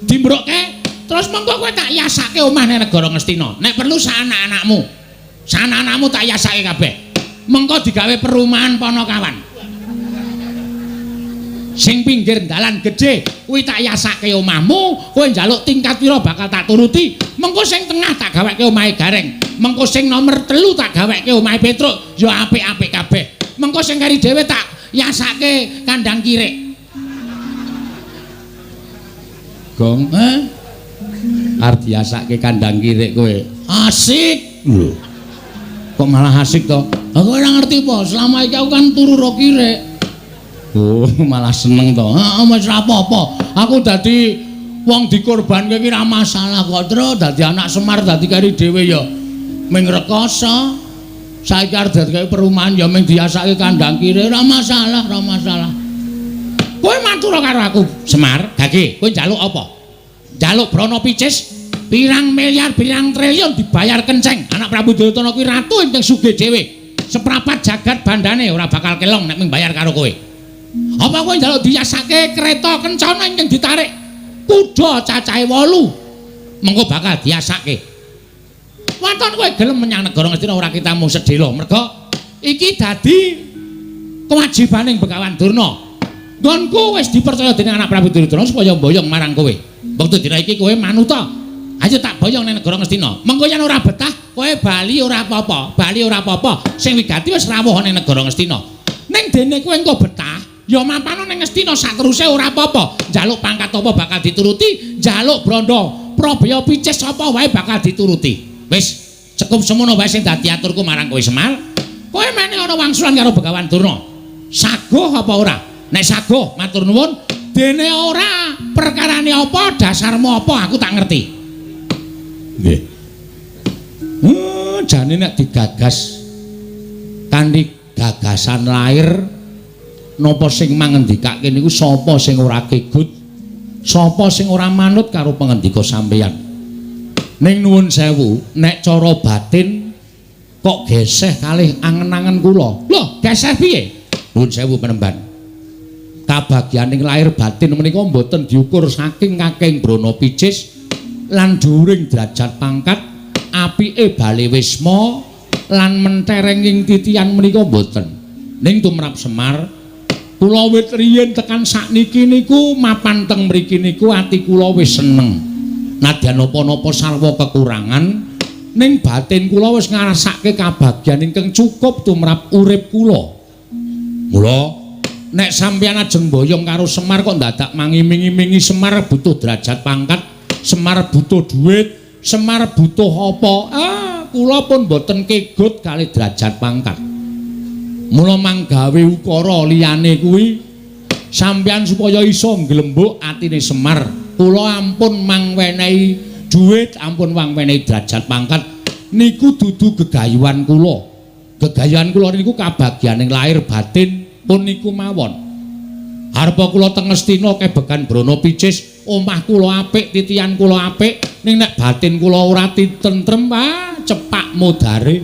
Dimbrukke terus mengko kowe tak yasake omah nang negara Ngastina. Nek perlu sak anak-anakmu. Sak anak-anakmu tak yasake kabeh. Mengko digawe perumahan Panakawan. Sing pinggir dalan gedhe kuwi tak yasake omahmu, kowe njaluk tingkat pira bakal tak turuti. Mengko sing tengah tak gaweke omahe Gareng. Mengko sing nomor 3 tak gaweke omahe Petruk, ya apik-apik kabeh. Mengko sing kari dhewe tak yasake kandang kirik. Gong, arep diasake kandang kirik kowe. Asik. Lho. Kok malah asik to? Aku ora ngerti apa, selama iki aku kan turu ro kirik. Oh, malah seneng to. Heeh, wis ora apa-apa. Aku dadi wong dikorbanke iki ora masalah kok, Tru. Dadi anak Semar dadi kari dhewe ya ming rekoso. Saiki arep dadi perumahan ya ming diasake kandang kirik, ora masalah, ora masalah. Kowe matur karo aku, Semar, Gage, kowe njaluk apa? Njaluk brana picis pirang miliar, pirang triliun dibayar kenceng. Anak Prabu Duryudana kuwi ratu ingkang sugih dhewe. Seprapat jagat bandane ora bakal kelong nek mung bayar karo kowe. Apa kowe njaluk diasake kereta kencana ingkang ditarik kuda cacahe 8? Mengko bakal diasake. Waton kowe gelem menyang negara Ngastina ora kitamu sedhela. Merga iki dadi kewajibaning Begawan Durna. Nggonku wis dipercaya dening anak Prabu Duryudana supaya mboyong marang kowe. Wektu dina iki kowe manuta. Ayo tak boyong ning negara Ngastina. Mengko yen ora betah, kowe bali ora apa-apa, bali ora apa-apa. Sing wigati wis rawuh ning negara Ngastina. Ning dene kowe engko betah, ya mapano ning Ngastina sateruse ora apa-apa. Njaluk pangkat apa bakal dituruti, njaluk brandha probaya picis apa wae bakal dituruti. Wis cukup semono wae sing dadi aturku marang kowe Semar. Kowe mene ana wangsulan karo Begawan Durna. Saguh apa ora? Nek saguh matur nuwun, dene ora perkarane apa, dasarmu apa aku tak ngerti. Nggih. Jane nek digagas kanthi gagasan lair napa sing mangendikake niku sapa sing ora kegut, sapa sing ora manut karo pangendika sampeyan. Ning nuwun sewu, nek cara batin kok geseh kalih angen-angen kula. Lho, geseh piye? Nuwun sewu penemban. Kabagyaning lahir batin menika mboten diukur saking kakeng brana picis lan dhuwuring derajat pangkat, apike bale wisma lan menterenging titian menika mboten. Ning tumrap Semar, kula wit riyin tekan sakniki niku mapan teng mriki niku ati kula wis seneng. Nadyan napa-napa sarwa kekurangan, ning batin kula wis ngrasake kabagyan ingkang cukup tumrap urip kula. Mula nek sampeyan ajeng boyong karo Semar kok dadak mangiming-imingi Semar butuh derajat pangkat, Semar butuh duit, Semar butuh apa? Ah, kula pun mboten kegut kali derajat pangkat. Mula manggawe ukara liyane kuwi sampeyan supaya iso nglembuk atine Semar. Kula ampun mangwenehi duit, ampun mangwenehi derajat pangkat niku dudu gegayuhan kula. Gegayuhan kula niku kabagyaning lahir batin pun niku mawon. Arpa kula teng Ngastina kebegan brana picis, omah kula apik, titian kula apik, ning nek batin kula ora titentrem, ah cepak modare.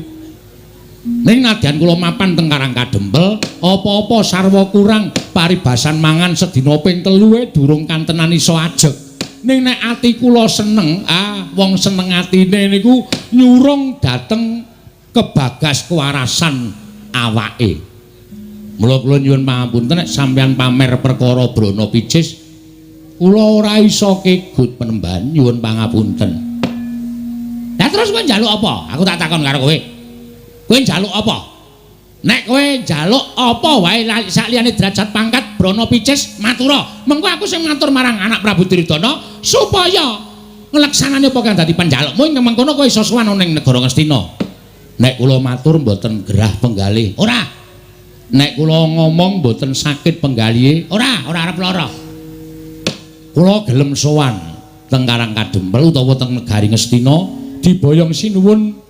Ning nadyan kula mapan teng Karang Kadempel, apa-apa sarwa kurang, paribasan mangan sedina ping 3 durung kantenan iso ajeg. Ning nek ati kula seneng, ah wong seneng atine niku nyurung dhateng kebagas kewarasan awake. Mula kula nyuwun pangapunten nek sampeyan pamer perkara brana picis, kula ora iso kegut penemban, nyuwun pangapunten. Lah terus kowe njaluk apa? Aku tak takon karo kowe. Kowe njaluk apa? Nek kowe njaluk apa wae sakliyane derajat pangkat brana picis matura. Mengko aku sing matur marang anak Prabu Duryudana supaya ngleksanani apa kang dadi panjalukmu ing mengkono kowe iso sowan ning negara Ngastina. Nek kula matur mboten gerah penggalih. Ora. Nek kula ngomong mboten sakit penggalihe. Ora, ora arep lara. Kula gelem sowan teng Karang Kadempel utawa teng negari Ngastina diboyong sinuwun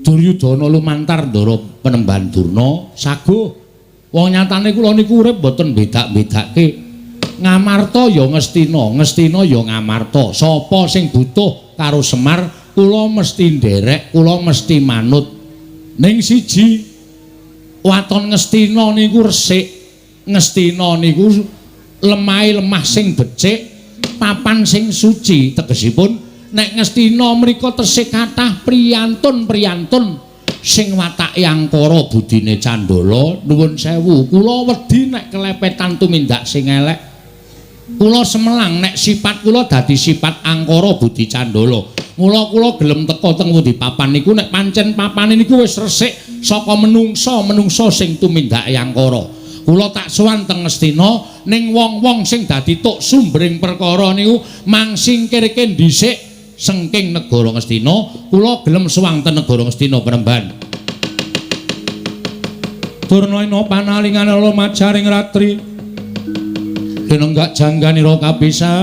Duryudana lumantar ndara Penemban Durna saguh. Wong nyatane kula niku urip mboten bedak-bedake. Ngamarta ya Ngastina, Ngastina ya Ngamarta. Sapa sing butuh karo Semar, kula mesti nderek, kula mesti manut. Ning siji waton Ngastina niku resik. Ngastina niku lemahe lemah sing becik, papan sing suci. Tegesipun nek Ngastina mriku tesih kathah priyantun-priyantun Sing watake angkara budine candala, nuwun sewu, kula wedi nek kelepetan tumindak sing elek. Kula semelang nek sifat kula dadi sifat angkara budi candala. Mula kula gelem teka teng pundi papan niku nek pancen papane niku wis resik saka menungsa-menungsa sing tumindake angkara. Kula tak sowan teng Ngastina ning wong-wong sing dadi tuk sumbering perkara niku mangsingkirke dhisik sengking negara Ngastina. Kula gelem sowan teng negara Ngastina Panembahan. Durna ina panalingan ala majaring ratri linenggak jangganira kapisanan.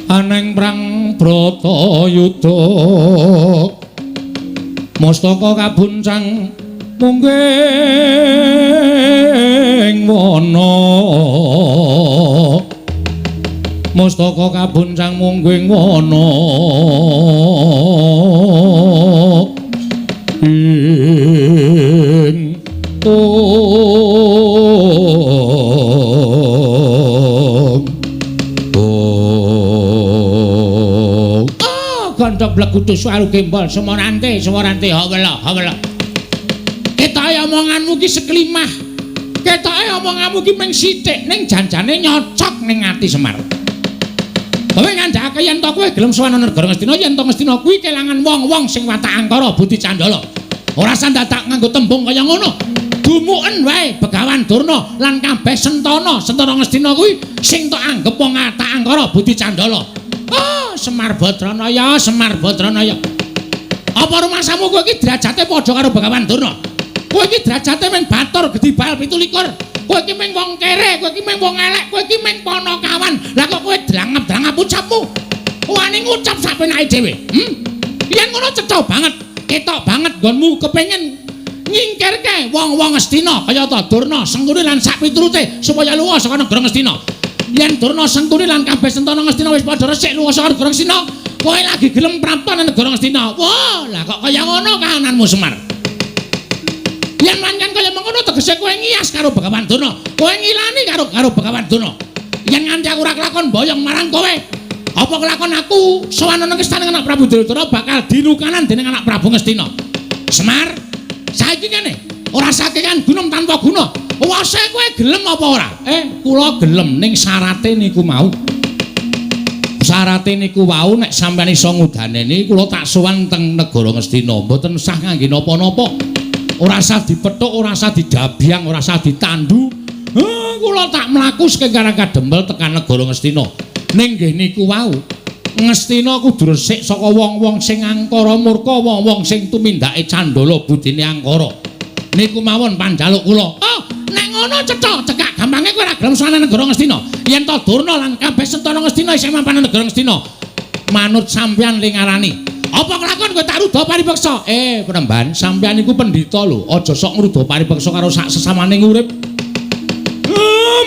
Aneng prang Bratayuda mustaka kabuncang mungging wana, mustaka kabuncang mungging wana ing ong. Oh, gondok blegudu suwaru gembol semorante semorante hawela hawela. Ketoke omonganmu ki seklimah. Ketoke omonganmu ki mung sithik ning janjane nyocok ning ati Semar. Kowe ngandhakake yen to kowe gelem sowan negara Ngastina, yen to Ngastina kuwi kelangan wong-wong sing watak angkara budi candala. Ora sandadak nganggo tembung kaya ngono. Dumuken wae Begawan Durna lan kabeh sentana, sentana Ngastina kuwi sing tok anggep wong watak angkara budi candala. Oh, Semar Badranaya, Semar Badranaya. Apa rumasamu kowe iki derajate padha karo Begawan Durna? Kowe iki derajate mung batur gedhi bal 27. Kowe iki mung wong kere, kowe iki mung wong elek, kowe iki mung panakawan. Lah kok kowe drangap-drangap ucapmu? Wani ngucap sak penake dhewe. Yen ngono cetha banget, ketok banget nggonmu kepengin nyingkirke wong-wong Ngastina kaya ta Durna, Sengkuni lan sak piturute supaya luwa saka negara Ngastina. Yen Durna, Sengkuni lan kabeh sentana Ngastina wis padha resik luwa saka negara Ngastina, kowe lagi gelem prapta nang negara Ngastina. Wah, lah kok kaya ngono kahananmu Semar? Yen pancen kaya mengkono tegese kowe ngiyas karo Begawan Durna, kowe ngilani karo karo Begawan Durna. Yen nganti aku ora kelakon boyong marang kowe, apa kelakon aku sowan nang istana anak Prabu Duryudana bakal dilukanan dening anak Prabu Ngastina. Semar, saiki ngene, ora sakekan gunung tanpa guna. Wase kowe gelem apa ora? Kula gelem ning syarate niku mau. Syarate niku wau nek sampeyan iso ngudaneni kula tak sowan teng negara Ngastina, mboten sah ngangge napa-napa. Ora sah dipethuk, ora sah didabyang, ora sah ditandu. Kula tak mlaku saking Karang Kadempel tekan negara Ngastina. Ning nggih niku wau, Ngastina kudu resik saka wong-wong sing angkara murka, wong-wong sing tumindake candala budine angkara. Niku mawon panjaluk kula. Oh, nek ngono cetha, cekak gampange kowe ora gelem sowan negara Ngastina. Yen to Durna lan kabeh sentana Ngastina isih mapan negara Ngastina, manut sampeyan ling ngarani. Apa kelakon kowe tak ruda paripeksa? Panembahan, sampeyan iku pendhita lho. Aja sok ngruda paripeksa karo sak sesamane urip.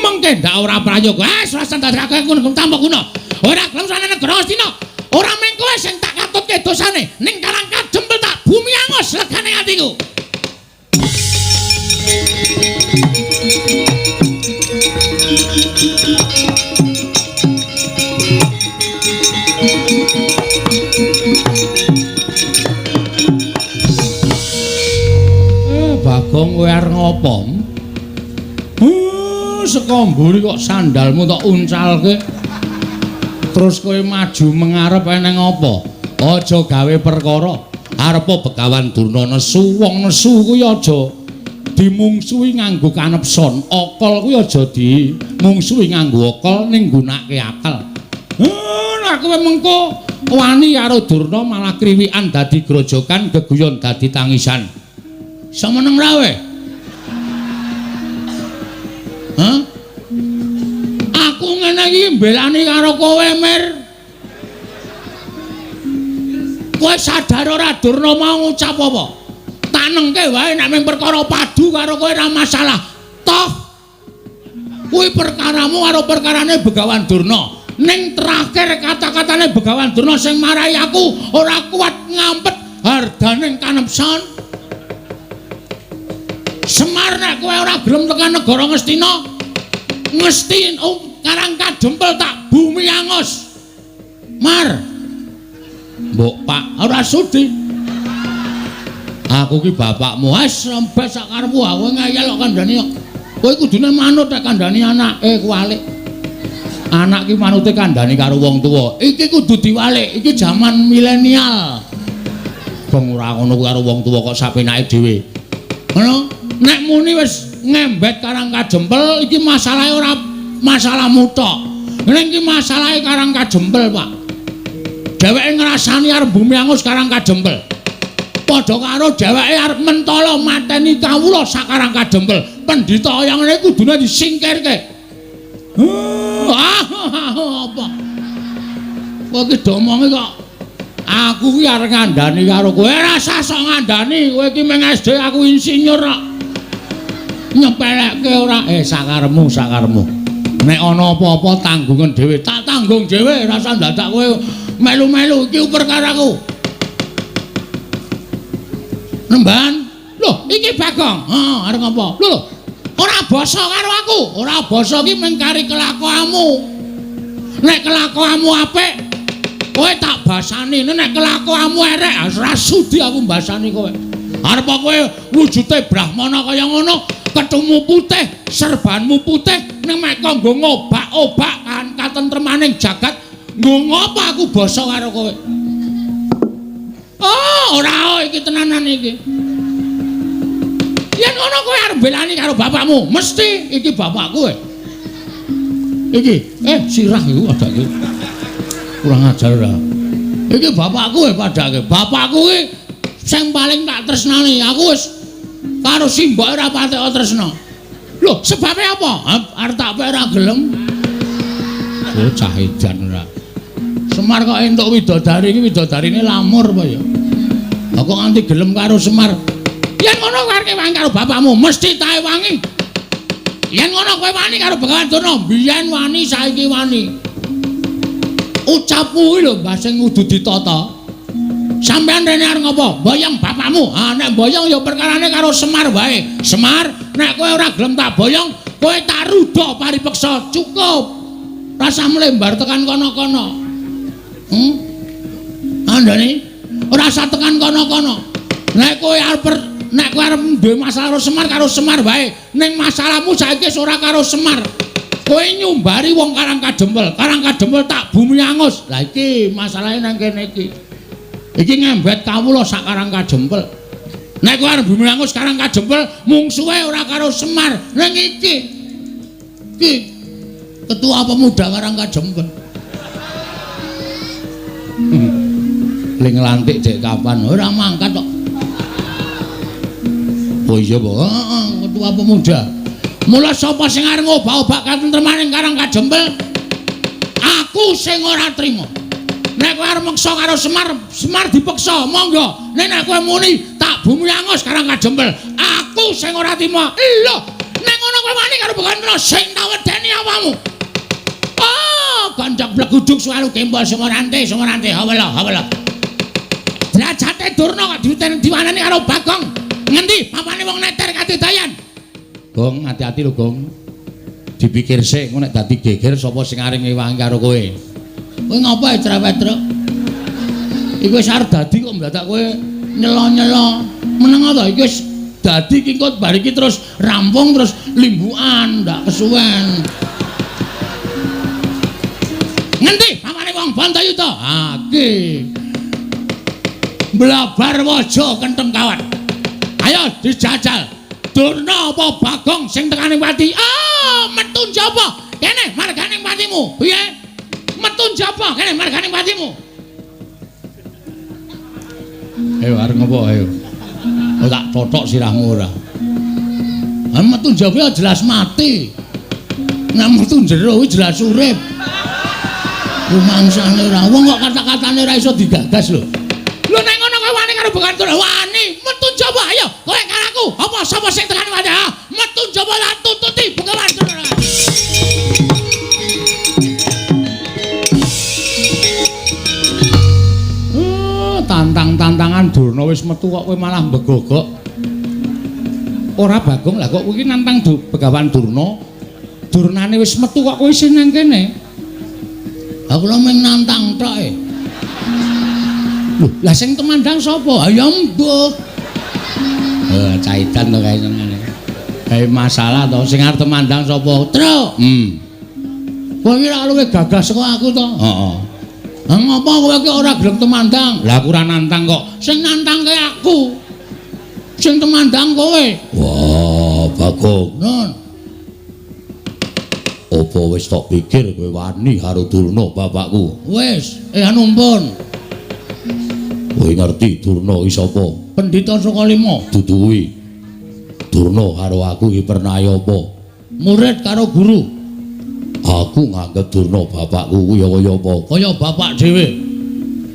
Mengke ndak ora prayoga. Ah, ora sandadake ngono tanpa guna. Ora gelem sowan negara Ngastina. Ora mung kowe sing tak katutke dosane, ning Karang Kadempel tak bumi angus legane atiku. Bagong kowe arep ngopo? Saka mburi kok sandalmu tok uncalke. Terus kowe maju mengarep eneng apa? Aja gawe perkara. Arepa Begawan Durna nesu, wong nesu kuwi aja dimungsuhi nganggo kanepson. Akal kuwi aja dimungsuhi nganggo akal ning nggunakake akal. Nek kowe mengko wani karo Durna malah kriwikan dadi grojokan, geguyon dadi tangisan. Iso meneng ra kowe? Hah? Aku ngene iki mbelani karo kowe, Mir. Kowe sadar ora Durna mau ngucap apa? Tanengke wae nek mung perkara padu karo kowe ora masalah. Toh kuwi perkaramu karo perkarane Begawan Durna. Ning terakhir kata-katane Begawan Durna sing marai aku ora kuat ngampet hardaning kanepson. Semar nek kowe ora gelem tekan negara Ngastina, Ngesti Karang Kadempel tak bumi angus. Mar. Mbok Pak ora sudi. Aku ki bapakmu. Wis rembes sak karepmu aku ngeyel kok kandhani kok. Kowe kudune manut nek kandhani anake kuwalik. Anak ki manute kandhani karo wong tuwa. Iki kudu diwalik, iki jaman milenial. Bang ora ngono karo wong tuwa kok sapenake dhewe. Ngono, nek muni wis ngembet Karang Kadempel iki masalahe ora masalahmu tok. Ning iki masalahe Karang Kadempel, Pak. Dheweke ngrasani arep bumi angus Karang Kadempel. Padha karo dheweke arep mentala mateni kawula sak Karang Kadempel. Pendhita kaya ngene kudune disingkirke. Apa? Kowe iki domonge kok aku ki arep ngandani karo kowe. Ora usah sok ngandani, kowe iki mung SD aku insinyur kok. Nyepelekke ora? Sakarepmu, sakarepmu. Nek ana apa-apa tanggungan dhewe, tak tanggung dhewe, ora usah dadak kowe melu-melu iki perkaraku. Nemban. Lho, iki Bagong. Heeh, arep ngapa? Lho, lho. Ora basa karo aku. Ora basa ki mung kari kelakuanmu. Nek kelakuanmu apik, kowe tak basani. Nek kelakuanmu erek, ora sudi aku mbasani kowe. Arep kowe wujude brahmana kaya ngono, kethumu putih, serbanmu putih, ning mek kok nggo ngobak-obak kan katentremaning jagat, nggo ngopo aku basa karo kowe? Oh, ora iki tenanan iki. Yen ngono kowe arep belani karo bapakmu, mesti iki bapakku. Iki, sirah iku padake. Kurang ajar ora. Iki bapakku padake. Bapakku iki sing paling tak tresnani. Aku wis karo simbok ora patek tresna. Lho, sebabe apa? Arep tak pek ora gelem. Oh, cah edan ora. Semar kok entuk widodari iki widodarine lamur apa ya? Lah kok nganti gelem karo Semar? Yen ngono kowe arep wangi karo bapakmu, mesti tae wangi. Yen ngono kowe wani karo Begawan Durna, biyen wani saiki wani. Ucapmu kuwi lho Mbah sing kudu ditata. Sampeyan rene arep ngopo? Boyong bapakmu. Ha nek boyong ya perkarane karo Semar wae. Semar, nek kowe ora gelem tak boyong, kowe tak rudha paripeksa. Cukup. Rasa mlembar tekan kono-kono. Andane ora usah tekan kono-kono. Nek kowe arep duwe masalah karo Semar wae. Ning masalahmu saiki wis ora karo Semar. Kowe nyumbari wong Karang Kadempel. Karang Kadempel tak bumi angus. Lah iki masalahe nang kene iki. Iki ngembet kawula sak Karang Kadempel. Nek kowe arep bumi angus Karang Kadempel, mungsuhe ora karo Semar. Ning iki. Iki ketua pemuda Karang Kadempel. Ling nglantik dek kapan? Ora mangkat kok. Oh iya, Pak. Heeh, ketua pemuda. Mula sapa sing arep ngobak-obak katentremaning Karang Kadempel? Aku sing ora trima. Nek kowe arep meksa karo Semar, Semar dipeksa, monggo. Nek nek kowe muni tak bumi angus Karang Kadempel, aku sing ora trima. Lho, nek ngono kowe wani karo Begawan Durna sing tak wedeni awakmu. Oh, ganjak bleguduk suwaru gembol sumorante, sumorante, hawela, hawela. Derajate Durna kok diwanani karo Bagong. Ngendi papane wong neter kadedayan? Gong, hati-hati lho, Gong. Dipikir sik engko nek dadi geger sapa sing arep ngewangi karo kowe. Kowe ngopo cerewet, Truk? Iku wis arep dadi kok mladak kowe nyelo-nyelo. Meneng to iki wis dadi iki engko bar iki terus rampung terus limbukan ndak kesuwen. Ngendi papane wong Bantayuda? Ha iki. Blabar waja kentheng kawat. Ayo dijajal. Durna apa Bagong sing tekane pati? Ah, metu njaba. Kene margane patimu. Piye? Metu njaba kene margane patimu. Ayo arep ngopo ayo. Oh, tak totok sirahmu ora. Ah, metu njaba jelas mati. Nek metu jero kuwi jelas urip. Rumangsane ora. Wong kok kata-katane ora iso digagas lho. Lho nek ngono kowe wani karo Begawan Durna? Wani, metu njaba ayo. Kowe karo aku. Apa sapa sing tekan wae? Metu njaba lan tututi Begawan Durna. Tantang-tantangan Durna wis metu kok kowe malah mbegogok. Ora Bagong, lah kok kowe iki nantang Begawan Durna. Durnane wis metu kok kowe isih nang kene. Lah kula mung nantang tok e. Lho, lah sing temandang sapa? Ha ya mbuh. Caitan to kae senengane. Kae masalah to, sing arep temandang sapa? Truk. Kowe iki ora luwih gagah saka aku to? Heeh. Lah ngopo kowe iki ora gelem temandang? Lah aku ora nantang kok. Sing nantangke aku. Sing temandang kowe. Wah, Bagong. Nun. Apa wis tok pikir kowe wani karo Durna bapakku? Wis, anu ampun. Kowe ngerti Durna iki sapa? Pendhita Sukalima. Dudu kuwi. Durna karo aku iki pernahe apa? Murid karo guru. Aku nganggep Durna bapakku kuwi ya kaya apa? Kaya bapak dhewe.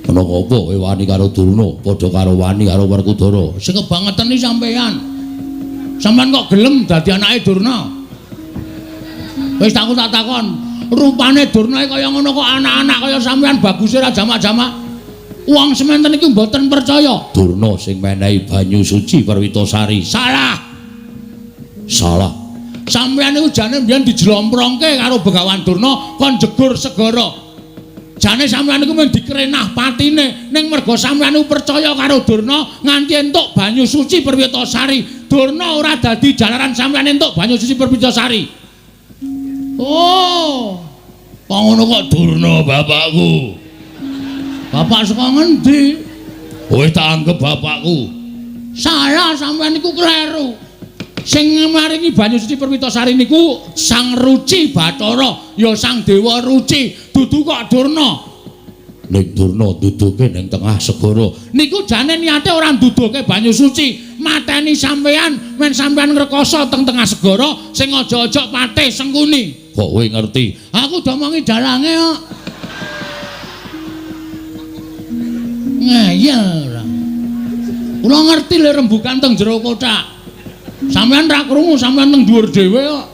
Ana apa kowe wani karo Durna padha karo wani karo Werkudara? Sing kebangetan iki sampeyan. Sampeyan kok gelem dadi anake Durna? Wis aku tak takon, rupane Durna kaya ngono kok anak-anak kaya sampeyan baguse ra jamak-jamak. Wong sementen iki mboten percaya. Durna sing menehi banyu suci Perwitasari. Salah. Salah. Sampeyan niku jane mbiyen dijlomprongke karo Begawan Durna kon jegur segara. Jane sampeyan niku mung dikrenah patine, ning merga sampeyan niku percaya karo Durna nganti entuk banyu suci Perwitasari. Durna ora dadi jalaran sampeyan entuk banyu suci Perwitasari. Oh. Kok ngono kok Durna bapakku. Bapak saka ngendi? Kowe tak anggep bapakku. Salah, sampeyan niku kleru. Sing maringi banyu suci Perwitasari niku Sang Ruci Bathara, ya Sang Dewa Ruci, dudu kok Durna. Ning Durna duduke ning tengah segara. Niku jane niate ora nduduhke banyu suci, mateni sampeyan men sampeyan ngrekoso teng tengah segara sing aja-aja patih Sengkuni. Kok kowe ngerti? Aku domongi dalange kok. Ngeyel ora. Kula ngerti le rembukan teng jero kothak. Sampeyan ra krungu, sampeyan teng dhuwur dhewe kok.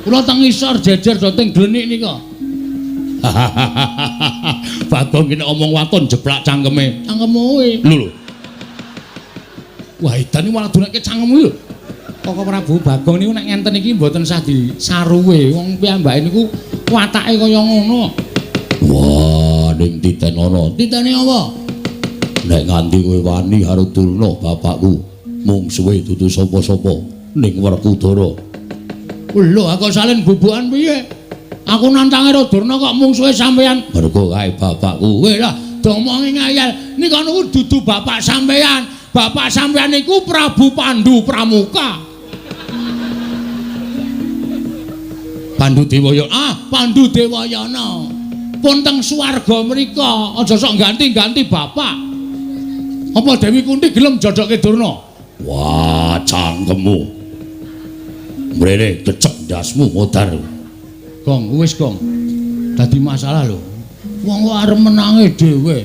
Kula teng ngisor jejer do teng glenik nika. Bagong kene omong waton jeblak cangkeme. Cangkemmu kuwi. Lho lho. Wah, edan iki malah dunake cangkemmu lho. Koko Prabu Bagong niku nek ngenten iki mboten sah disaruwe. Wong piyambake niku watake kaya ngono. Wah, ning titenono. Titene apa? Nek nganti kowe wani karo Durna bapakku, mungsuhe dudu sapa-sapa ning Werkudara. Lho, aku salin bubukan piye? Aku nantang karo Durna kok mungsuhe sampeyan. Mergo kae bapakku. Kowe lah domongi ngayal. Nika niku dudu bapak sampeyan. Bapak sampeyan niku Prabu Pandu Pramuka. Pandu Dewayana. Ah, Pandu Dewayana. Pun teng swarga mriko, aja sok ganti-ganti bapak. Apa Dewi Kunti gelem jodohke Durna? Wah, cangkemmu. Mrene kecek ndasmu modar. Gong, wis gong. Dadi masalah lho. Wong kok arep menange dhewe.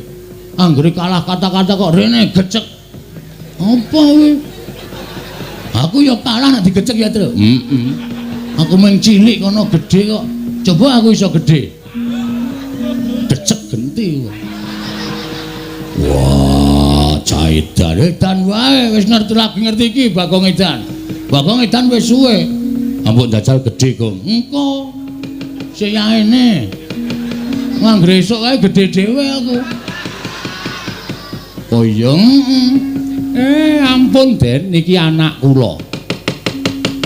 Anggere kalah kata-kata kok rene gecek. Apa kuwi? Aku ya kalah nek digecek ya, Tru. Heeh. Aku mung cilik kono gedhe kok. Coba aku iso gedhe. Gecek genti. Wah, caidan. Edan wae wis ngerti lagi ngerti iki Bagong Edan. Bagong Edan wis suwe. Ampun jajal gedhe, Gong. Engko sing yaene. Anggere esuk kae gedhe dhewe aku. Oh iya. Ampun Den, niki anak kula.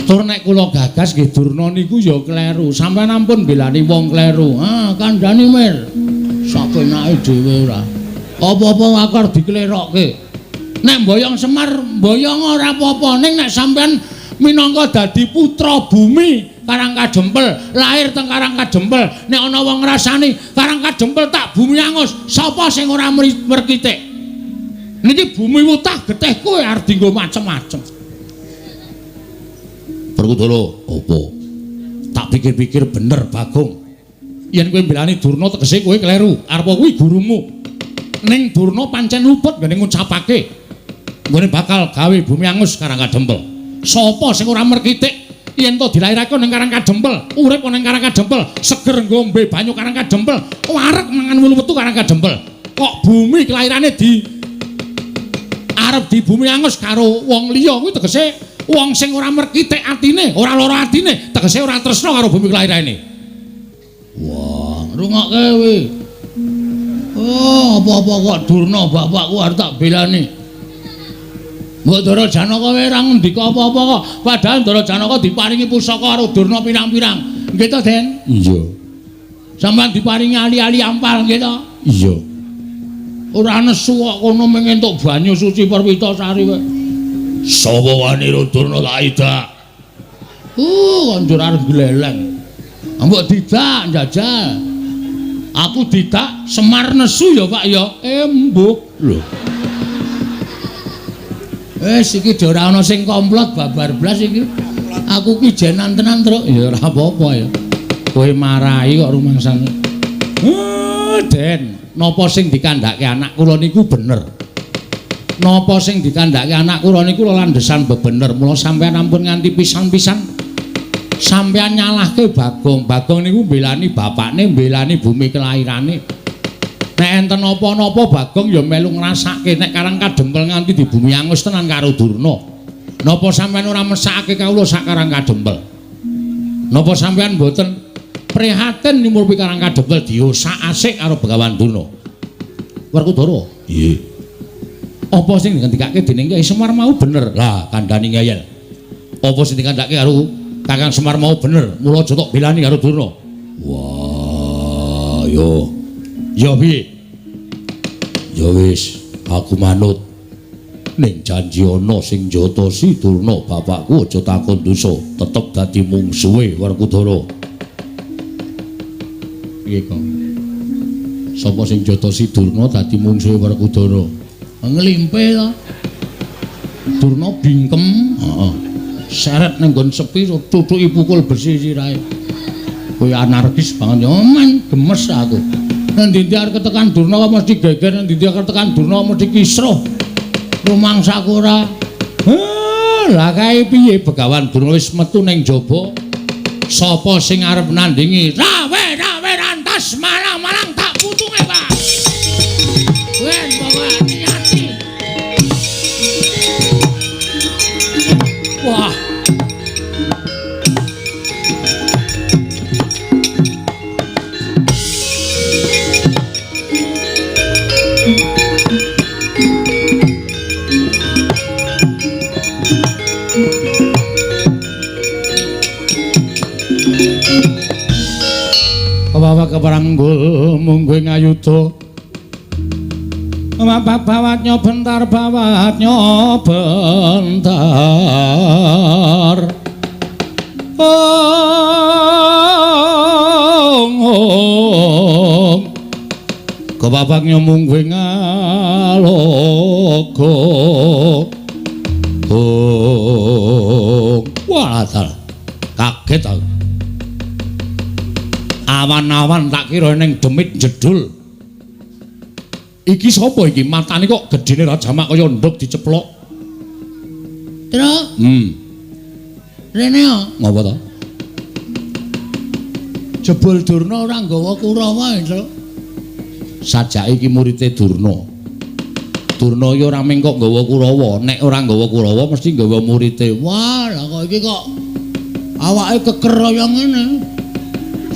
Tur nek kula gagas nggih Durna niku ya kleru. Sampeyan ampun belani wong kleru. Ah, kandhani Mir. Sakenake dhewe ora. Apa-apa akar diklerokke. Nek mboyong Semar mboyong ora apa-apa, ning nek sampeyan minangka dadi putra bumi Karang Kadempel, lahir teng Karang Kadempel, nek ana wong ngrasani Karang Kadempel tak bumi angus, sapa sing ora merkitik? Niki bumi wutah getih kowe arep dienggo macem-macem. Werkudara, apa? Tak pikir-pikir bener Bagong. Yen kowe mbelani Durna tegese kowe kleru. Arep kuwi gurumu. Ning Durna pancen luput nggone ngucapake nggone bakal gawe bumi angus Karang Kadempel. Sapa sing ora merkitik yen to dilairake ning Karang Kadempel, urip ning Karang Kadempel, seger ngombe banyu Karang Kadempel, wareg mangan wulu wetu Karang Kadempel. Kok bumi kelairane di arep di bumi angus karo wong liya kuwi tegese Wong sing ora merkitik atine, ora lara atine, tegese ora tresna karo bumi kelairane. Wah, rungokke kowe. Oh, apa-apa kok Durna bapakku arep tak belani. Mbok Ndara Janaka kowe ora ngendika apa-apa kok. Padahal Ndara Janaka diparingi pusaka karo Durna pirang-pirang. Nggih to, Den? Iya. Sampeyan diparingi ali-ali ampal nggih to? Iya. Ora nesu kok kono mung entuk banyu suci Perwitasari kowe. Sapa wani Durna tak idak? Kok njur arep gleleng. Mbok didak njajal. Aku didak Semar nesu ya, Pak ya. Embuh. Lho. Wis iki ora ana sing komplot babar blas iki. Aku ki jenan tenan, Truk. Ya ora apa-apa ya. Kowe marahi kok rumangsane. Den, napa sing dikandhake anak kula niku bener? Napa sing dikandhake anak kula niku landhesan bebener. Mula sampeyan ampun nganti pisan-pisan sampeyan nyalahke Bagong. Bagong niku mbelani bapakne, mbelani bumi kelairane. Nek enten napa-napa Bagong ya melu ngrasake nek Karang Kadempel nganti di bumi angus tenan karo Durna. Napa sampeyan ora mesakake kawula sak Karang Kadempel? Napa sampeyan mboten prihatin nyumurpi Karang Kadempel diosak asik karo Begawan Durna? Werkudara. Nggih. Apa sing dikandhakake dening Kyai Semar mau bener? Lah kandhani ngeyel. Apa sing dikandhake karo Kakang Semar mau bener? Mula aja tok belani karo Durna. Wah, yo. Ya piye? Ya wis, aku manut. Ning janji ana sing njotosi Durna bapakku aja takon dosa, tetep dadi mungsuhe Werkudara. Piye, Kang? Sapa sing njotosi Durna dadi mungsuhe Werkudara? Nglimpe to. Durna bingkem, heeh. Seret ning nggon sepi tutuki pukul besi sirahe. Kowe anarkis banget ya, men gemes aku. Nang ndi arep ketekan Durna kok mesti geger, nang ndi arep ketekan Durna mesti kisruh. Rumangsaku ora. Lah kae piye Begawan Durna wis metu ning jaba. Sapa sing arep nandingi? Rawe-rawe rantas malang-malang tak putunge, Pak. Wen pokoke niati. Wah. Bawa keperanggul mungguing ayuda. Bawatnya bentar, bawatnya bentar. Ong ong. Kebabaknya mungguing alogo. Ong. Wah, kaget aku. Awan-awan tak kira ning demit jedul. Iki sapa iki? Matane kok gedene ra jamak kaya nduk diceplok. Truk. Rene yo. Ngopo to? Jebul Durna ora nggawa Kurawa, Truk. Sajake iki murite Durna. Durna iki ora mung kok nggawa Kurawa, nek ora nggawa Kurawa mesti nggawa murite. Wah, lah kok iki kok awake keker kaya ngene.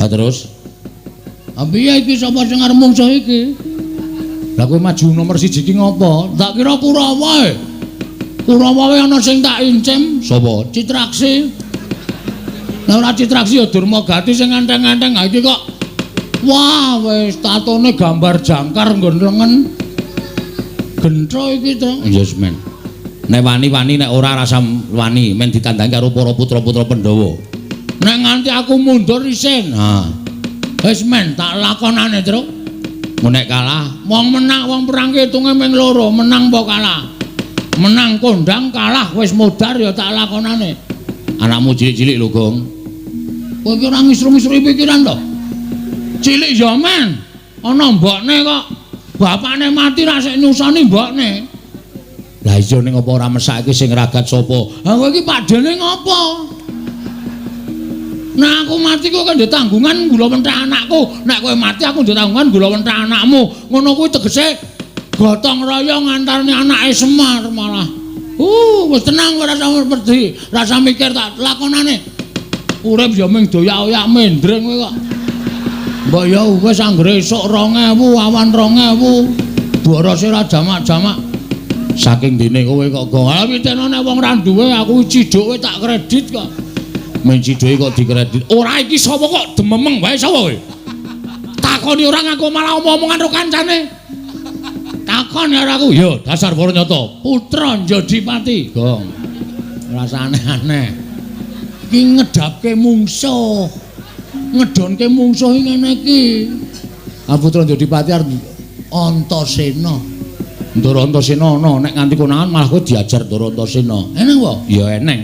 Lah terus? Ha piye iki sapa sing arep mungsuh iki? Lah kowe maju nomor 1 iki ngopo? Tak kira Kurawa e. Kurawa wae ana sing tak incim. Sapa? Citraksi. Lah ora Citraksi ya Durmagati sing enteng-enteng. Ha iki kok wah wis tatone gambar jangkar nggon lengen. Gentro iki to. Ya semen. Nek wani-wani nek ora rasa wani men ditandangi karo para putra-putra Pandhawa. Nek nganti aku mundur isin. Ha. Wis men tak lakonane, Truk. Nek kalah, wong menang wong perang hitunge ming loro, menang apa kalah. Menang kondang, kalah wis modar ya tak lakonane. Anakmu cilik-cilik lho, Gong. Kowe iki ora ngisru-ngisru pikiran to? Cilik ya men. Ana mbokne kok. Bapakne mati ra sik nyusoni mbokne. Lah iya ning apa ora mesake sing ragat sapa? Ha kowe iki pakdene ngopo? Nah aku mati kok kan ndek tanggungan gula mentah anakku. Nek kowe mati aku ndek tanggungan gula mentah anakmu. Ngono kuwi tegese gotong royong antarane anake Semar malah. Wis tenang ora usah wedi, rasa mikir tak lakonane. Urip ya mung doyak-oyak mendreng kowe kok. Mbok ya wis anggere esuk 2000, awan 2000. Borose ora jamak-jamak. Saking dene kowe kok gong. Ah pitene nek wong ra duwe aku ciduk kowe tak kredit kok. Men ciduke kok dikredit. Ora iki sapa kok dememeng wae sapa kowe? Takoni ora ngaku malah omong-omongan karo kancane. Takon karo aku. Ya dasar para nyata. Putra Njodipati. Gong. Rasa aneh-aneh. Iki ngedapke mungsuh. Ngedonke mungsuh iki ngene iki. Ah Putra Njodipati arep Antasena. Ndara Antasena ana nek nganti konangan malah kowe diajar Ndara Antasena. Eneng apa? Ya eneng.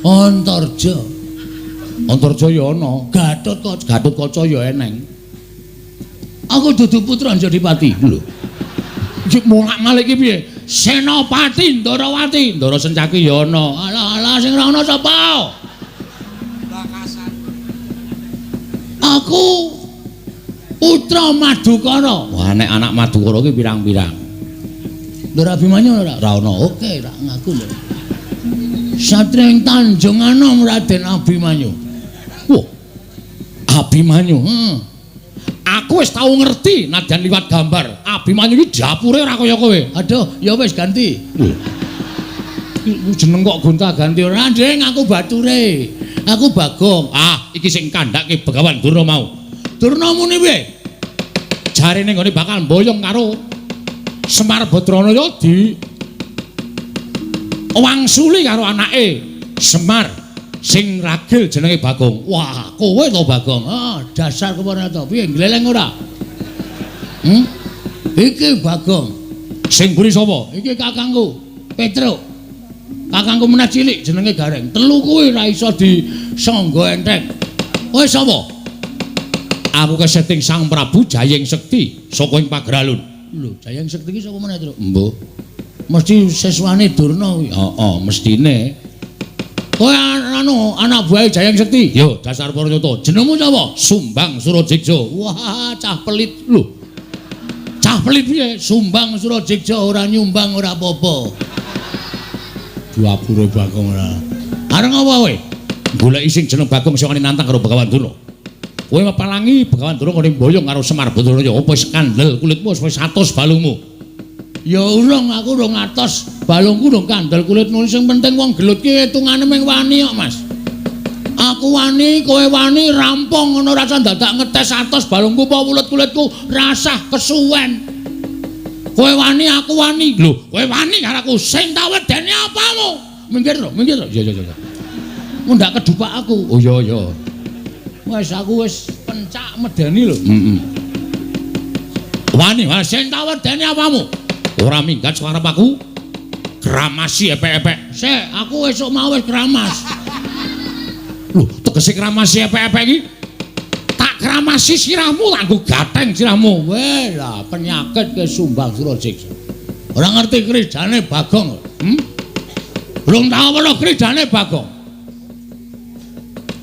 Antarja. Antarja ya ana. Gatotkaca. Gatotkaca ya eneng. Aku dudu putra Njodipati. Lho. Iki molak-malik iki piye? Senopati Ndarawati, Ndara Sencaki ya ana. Alah alah sing ora ana sapa? Bakasan. Aku putra Madukara. Wah nek anak Madukara ki pirang-pirang. Ndara Abimanyu ora? Ora ana. Oke, ra ngaku lho. Satria ing Tanjung Anom Raden Abimanyu. Wah. Abimanyu. Heeh. Aku wis tau ngerti nadyan liwat gambar. Abimanyu iki dapure ora kaya kowe. Aduh, ya wis ganti. Lho. Jeneng kok gonta-ganti ora, Nding, aku bature. Aku Bagong. Ah, iki sing kandhake Begawan Durna mau. Durna muni piye? Jarene nggone bakal mboyong karo Semar Badranaya di wangsuli karo anake Semar sing ragil jenenge Bagong. Wah, kowe to Bagong. Ah, dasar kepara to. Piye gleleng ora? Iki Bagong. Sing mburi sapa? Iki kakangku, Petruk. Kakangku meneh cilik jenenge Gareng. Telu kuwi ora iso disangga enteng. Kowe sapa? Aku keseting Sang Prabu Jayeng Sekti saka ing Pageralun. Lho, Jayeng Sekti iki sapa meneh, Truk? Mbuh. Mesti siswane Durna kuwi. Heeh, mestine. Kowe anu anak buahe Jayeng Sekti? Yo, dasar para nyata. Jenengmu sapa? Sumbang Surajeksa. Wah, cah pelit. Lho. Cah pelit piye? Sumbang Surajeksa ora nyumbang ora apa-apa. Dapure Bagong ora. Arep apa kowe? Goleki sing jeneng Bagong sing nantang karo Begawan Durna. Kowe mepalangi Begawan Durna ngene mboyong karo Semar Badranaya. Apa wis kandel kulitmu wis 100 balungmu? Ya urung, aku urung atos. Balungku urung kandel kulitmu. Sing penting wong gelut ki hitungane mung wani kok, Mas. Aku wani, kowe wani, rampung ngono rasa dadak ngetes atos balungku apa wulet kulitku rasah kesuwen. Kowe wani, aku wani. Lho, kowe wani karo aku sing tak wedeni apamu? Minggir to, minggir to. Iya, iya, iya. Mundak kedupak aku. Oh iya, iya. Wis aku wis pencak medeni lho. Heeh. Wani, wani sing tak wedeni apamu? Ora minggat suarep aku. Kramasi epek-epek. Sik, aku esuk mau wis kramas. Lho, tegese kramasi epek-epek iki? Tak kramasi sirahmu, tak nggo gatheng sirahmu. Weh lah, penyakit ke Sumbang Surajeksa. Ora ngerti krijane Bagong. Belum tau weruh krijane Bagong.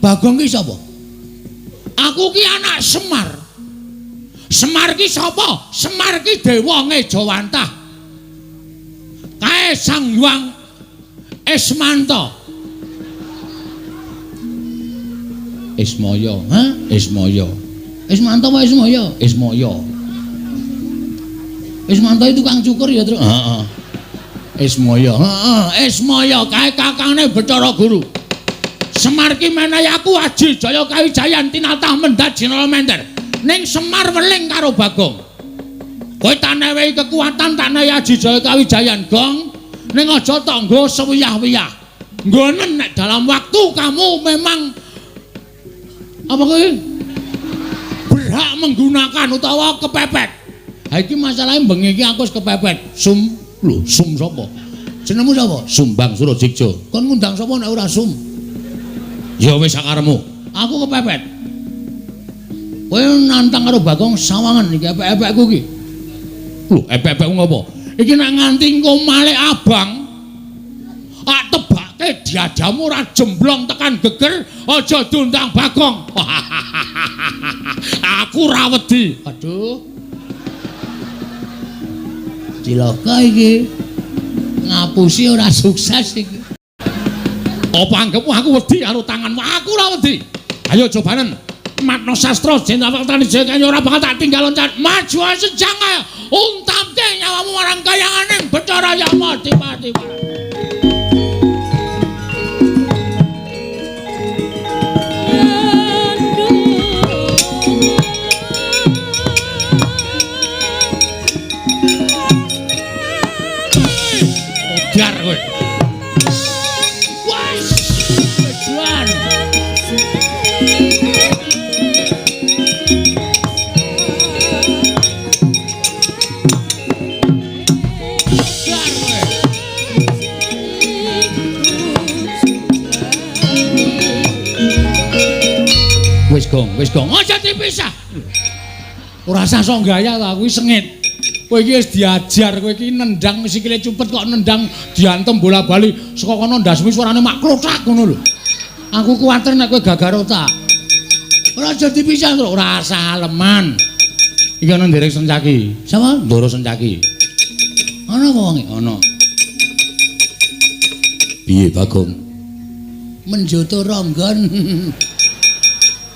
Bagong ki sapa? Aku ki anak Semar. Semar ki sapa? Semar ki dewa ngejawantah. Kae Sang Hyang Ismanta. Ismaya, ha? Ismaya. Ismanta apa Ismaya? Ismaya. Ismanta itu tukang cukur ya, Truk? Heeh. Ismaya. Heeh, Ismaya kae kakangne Bathara Guru. Semar ki menehi aku aji jaya kawijayan tinatah mendhat jinala menter. Ning Semar weling karo Bagong. Kowe tak newehi kekuatan, tak newehi aji jaya kawijayan, Gong. Ning aja tangga sewiyah-wiyah. Nggonen nek dalam waktu kamu memang apa kowe berhak menggunakan utawa kepepet. Ha iki masalahe bengi iki aku wis kepepet. Sum, lho, sum sapa? Jenengmu sapa? Sumbang Surajeksa. Kon ngundang sapa nek ora sum? Ya wis sakarepmu. Aku kepepet. Kowe nantang karo Bagong sawangan iki epek-epekku iki. Lho, epek-epekmu ngopo? Iki nek nganti engko malik abang, tak tebake diadamu ora jemblong tekan geger, aja diundang Bagong. Aku ora wedi. Aduh. Cilaka iki. Ngap Ngapusi ora sukses iki. Apa anggepmu aku wedi karo tanganmu? Aku ora wedi. Ayo cobanen. Matno sastra jeneng waktane jaya ora bakal tak tinggal loncat. Maju sejang ae. Untapke nyawamu marang kayanganing Bathara Yama Dipati. Modar kowe. Wes, wedan. Modar kowe. Wis gong, aja dipisah. Ora usah sok gaya ta, kuwi sengit. Kowe iki wis diajar, kowe iki nendang sikile cupet kok nendang diantem bola-bali saka kono ndasmu suarane mak klothak ngono lho. Aku kuwatir nek kowe gagar otak. Ora aja dipisah to, ora usah aleman. Iki ana nderek Sencaki. Sapa? Ndoro Sencaki. Ana apa wonge? Ana. Piye Bagong? Menjoto ronggon.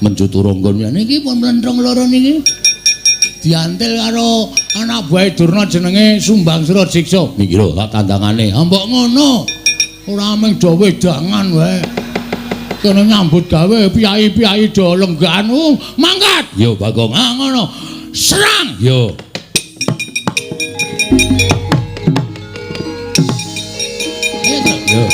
Menjoto ronggon. Ya niki pun mlentrung loro niki. Diantil karo anak buahe Durna jenenge Sumbang Surajiksa. Niki lho tak tandangane. Ha mbok ngono. Ora mung do wedangan wae. Kene nyambut gawe piyai-piyai do lenggahan. Mangkat. Yo Bagong. Ha ngono. Serang. Yo. Yo.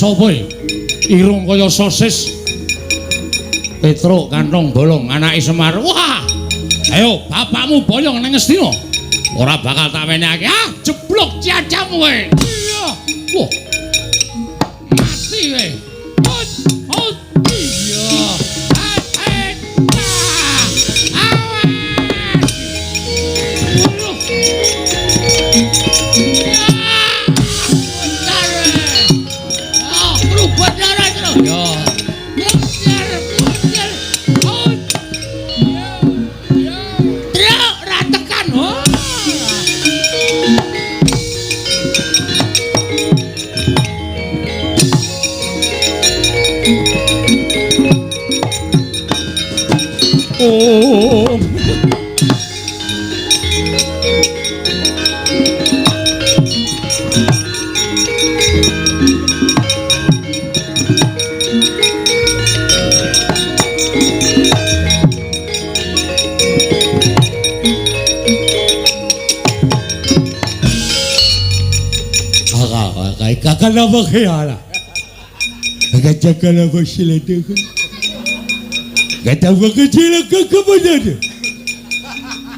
Sapa iki? Irung kaya sosis. Petruk kantong bolong anake Semar. Wah. Ayo bapakmu boyong nang Ngastina. Ora bakal tak wenehake. Ah, jeblok ciacamu kowe. Iya. Wah. Mati kowe. Hot, hot. Iya. Oh.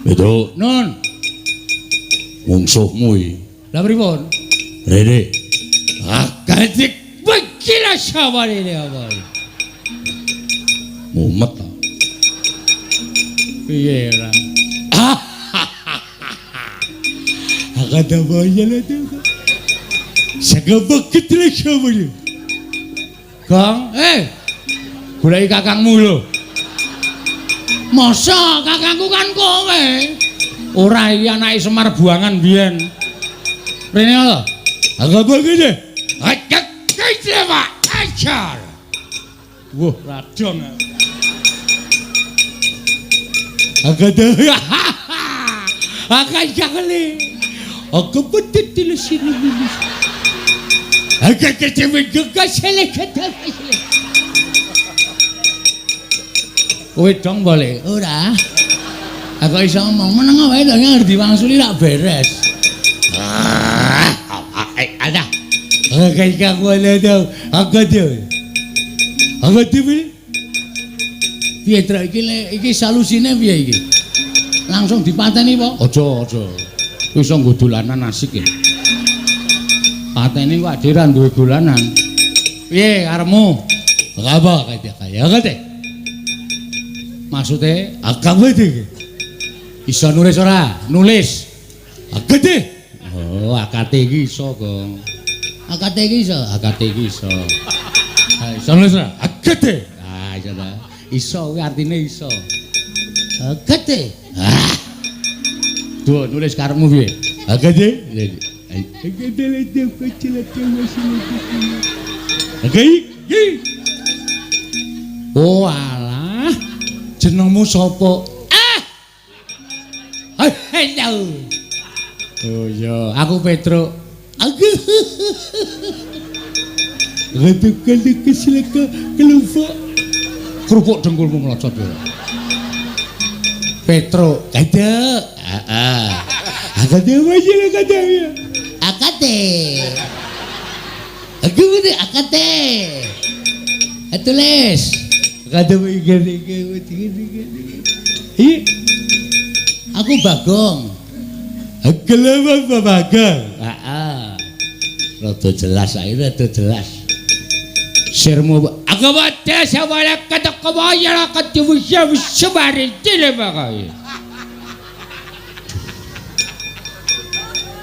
Betul. Nun. Mungsuhmu iki. Lah pripun? Rene. Akadik bekila saware apa. Mumet ta. Piye ora? Gong, goleki kakangmu lho. Masa kakangku kan kowe? Ora iki anake Semar buangan biyen. Rene lho. Ajar. Wah, radong. Kowe dong boleh? Ora. Aku iso ngomong meneng wae to ngerti diwangsuli rak beres. Ada. Piye trek iki iki solusine piye iki? Langsung dipateni apa? Aja, aja. Iso nggo dolanan asik ya. Pateni kok adhe ra duwe dolanan. Piye karepmu? Apa kaya kate? Maksude iso nulis ora? Nulis. Oh, akate iki iso, Gong. Akate iki iso, akate iki iso. Ha, iso nulis ora? Akate. Ah, iso ta. Iso kuwi artine iso. Akate. Ah. Duh, nulis karepmu piye? Akate. Oh, alah. Jenengmu sapa? Ah. Hello. Oh iya, aku Petruk. Aku. Kerupuk dengkulmu mlocot kowe. Petruk, kadek. Heeh. Akate. Aku ngene akate. Tulis. Aku Bagong. Heeh. Rada jelas ae, rada jelas. Sirmu aku wadah sawala katakawaya katuwisya wisabari dilebakae.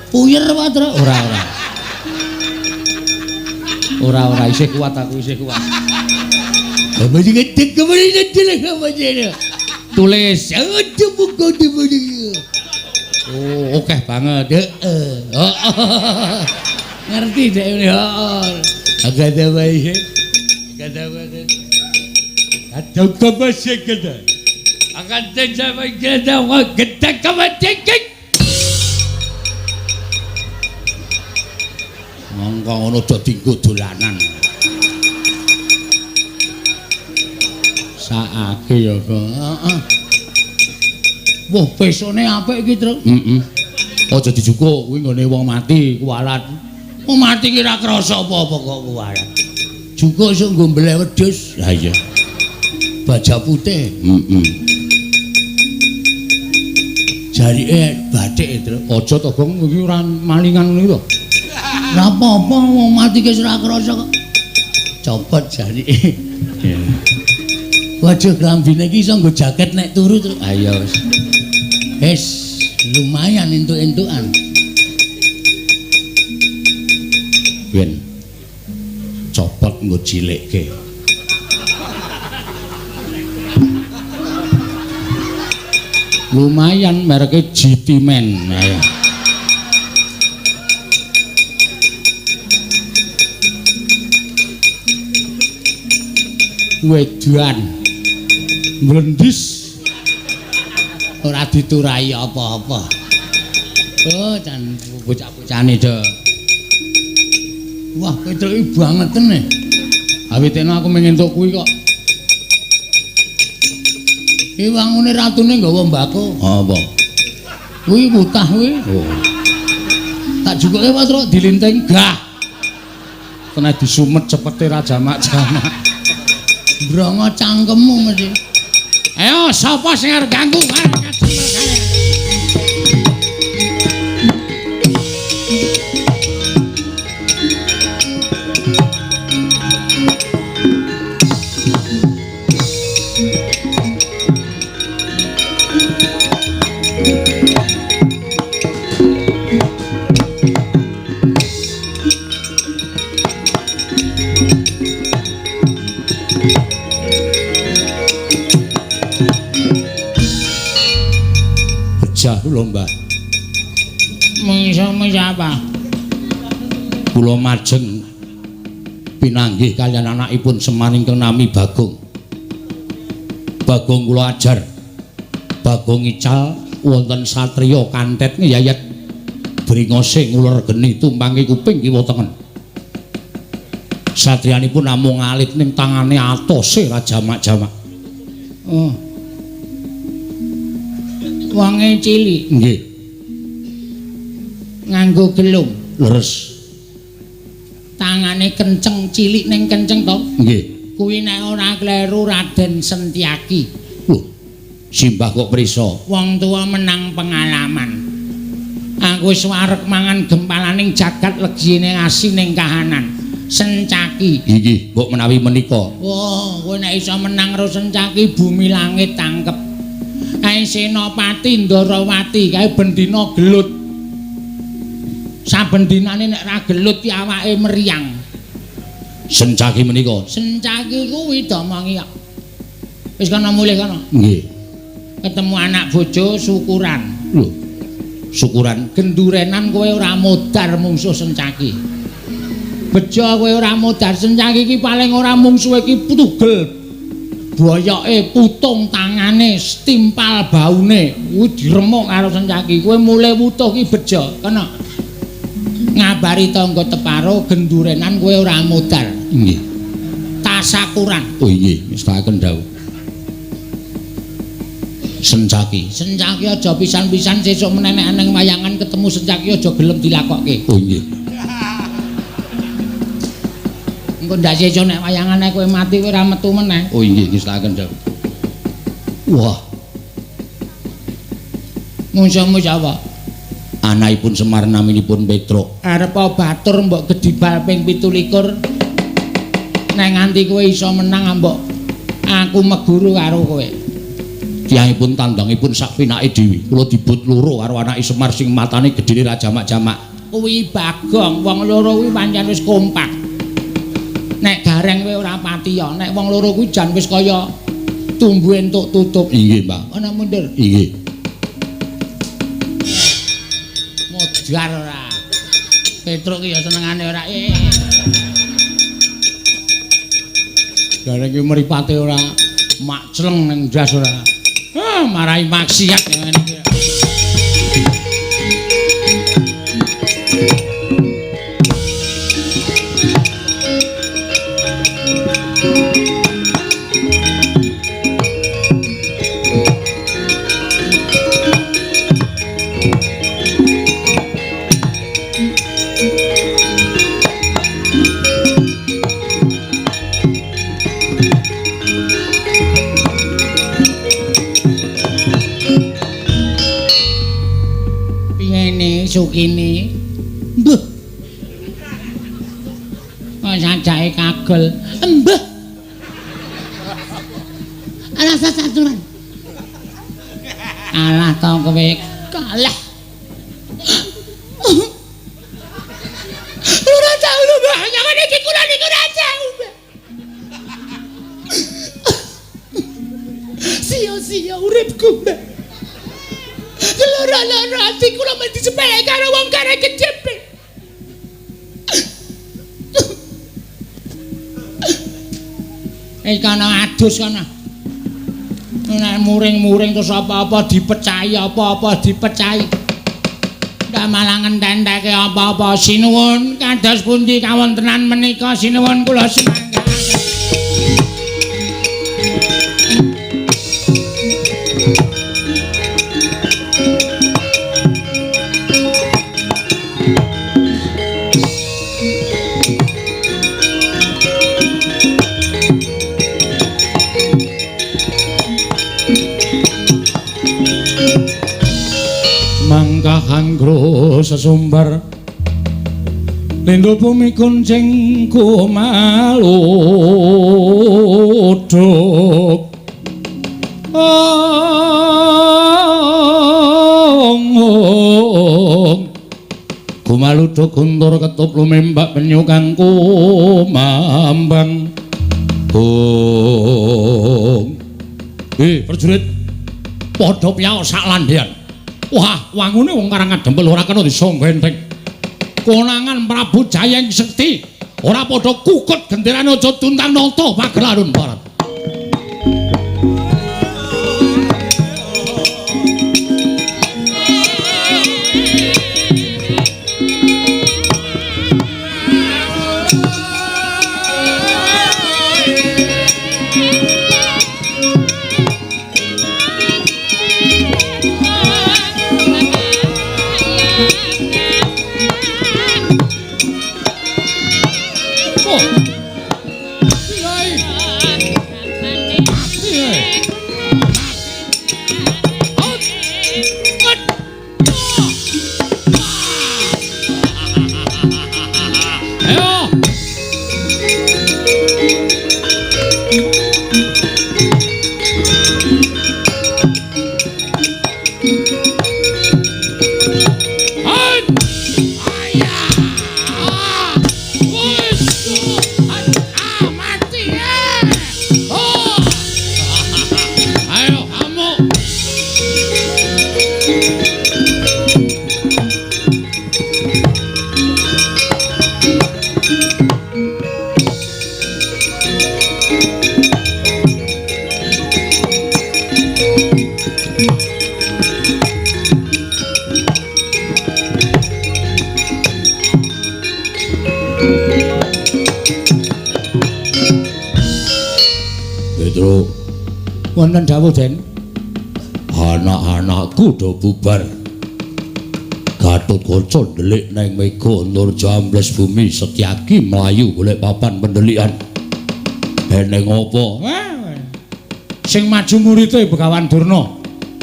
Puyer wae ora ora. Ora ora isih kuat aku isih kuat. Tulis. Oh, oke banget. Heeh. Ngerti dek ini. Heeh. Mongko ngono do dinggo dolanan. Saake ya, Kang. Heeh. Wah, pesone apik iki, Truk. Heeh. Aja dijukuk kuwi nggone wong mati, kualat. Wong mati ki ora krasa apa-apa kok kuwi. Juga iso nggo mbeleh wedhus. Lah iya. Baja putih. Heeh. Jarike bathik, Truk. Aja to, Gong, iki ora malingan ngono iki to. Ora apa-apa wong mati ki ora krasa kok. Copot jarike. Waduh, klambine iki iso nggo jaket nek turu, Truk. Ha iya wis. Wis, lumayan entuk-entukan. Ben copot nggo cilikke. Lumayan mereke GT Man. Ayo. Wedan mlendis ora diturai apa-apa. Oh, jan bocah-bocahane do. Wah, Petruk iki bangeten e. Awitene aku mung entuk kuwi kok. Iki wangune ratune nggawa mbako. Apa? Kuwi mutah kuwi. Oh. Tak jukuke wae Truk dilinting. Gah. Kena disumet cepete ra jamak-jamak. Brongo cangkemmu mesti. Ayo sapa sing arep ganggu? Pejah kula, Mbah. Mungsuhmu sapa? Kula majeng pinanggih kaliyan anakipun Semar ingkang nami Bagong. Bagong kula ajar. Bagong ical wonten satriya kantet ngeyayat bringose nguler geni tumpangi kuping kiwa tengen. Satriyanipun namung alit ning tangane atose ra jamak-jamak. Oh. Wonge cilik. Nggih. Nganggo gelung. Leres. Tangane kenceng, cilik ning kenceng to? Nggih. Kuwi nek ora kleru Raden Sentiaki. Lho, simbah kok prisa? Wong tuwa menang pengalaman. Aku wis wareg mangan gempalaning jagat legine asining kahanan. Sencaki. Inggih, mbok menawi menika. Wah, kowe nek iso menang karo Sencaki bumi langit tangkep. Kae Senopati Ndarawati kae bendina gelut. Saben dinane nek ra gelut ki awake meriang. Sencaki menika. Sencaki kuwi domongi kok. Wis kono mulih kono. Nggih. Ketemu anak bojo syukuran. Lho. Syukuran gendurenan kowe ora modar mungsuh Sencaki. Bejo kowe ora modar Sencaki iki paling ora mungsuhe iki tugel. Boyoke putung tangane, stimpal baune, kuwi diremuk karo Sencaki. Kowe mulih wutuh ki bejo, kena. Ngabari tangga teparo gendurenan kowe ora modar. Nggih. Tasakuran. Oh nggih, ngestakaken dawuh. Sencaki. Sencaki aja pisan-pisan sesuk menenek nang wayangan ketemu Sencaki aja gelem dilakokke. Oh nggih. Engko ndak sesuk nek wayangane kowe mati kowe ora metu meneh. Oh nggih, ngestakaken dawuh. Wah. Mungsuhmu sapa? Anakipun Semar naminipun Petruk. Arep batur mbok gedibal ping 27. Nek nganti kowe iso menang mbok aku meguru karo kowe. Tiyangipun tandangipun sak pinake dhewe. Kula dibut loro karo anake Semar sing matane gedene ra jamak-jamak. Kuwi Bagong, wong loro kuwi pancen wis kompak. Nek gareng kowe ora patiya, nek wong loro kuwi jan wis kaya tumbu entuk tutup. Inggih, Mbah. Ana mundur. Inggih. Modar ora. Petruk ki ya senengane ora. Gareng ki mripate ora makcleng ning ndas ora. Ah, marai maksiat ngene iki. Piyene Sukini? Mbah. Kok sajake kagel. Mbah. Rasa saturan. Kalah to kowe? Kalah. Ora tau lho, Mbah. Jangan iki kula niku ora tau, Mbah. Sia-sia uripku, Mbah. Loro-loro ati kula mesti sepele karo wong kare kejepit. Kana adus kana. Nek muring-muring terus apa-apa dipecahi, apa-apa dipecahi. Ndak malah ngententeke apa-apa. Sinuwun kados pundi kawontenan menika sinuwun kula sumangga. Mangkahangro sesumbar lindhu bumi kuncing kumaluduk ong kumaluduk guntur ketup lumembak penyu kang kumambang. Ong prajurit padha piyaok sak landhean. Wah, wangune wong Karang Adempel ora kena disangga enteng. Konangan Prabu Jayeng Sekti ora padha kukut genderane aja tuntang nata pagelaran barat. Wonten dawuh, Den. Anak-anakku do bubar. Gatotkaca ndelik neng mega Antarja ambles bumi Setyaki mlayu golek papan pendelikan. Eneng apa? Sing maju murite Begawan Durna.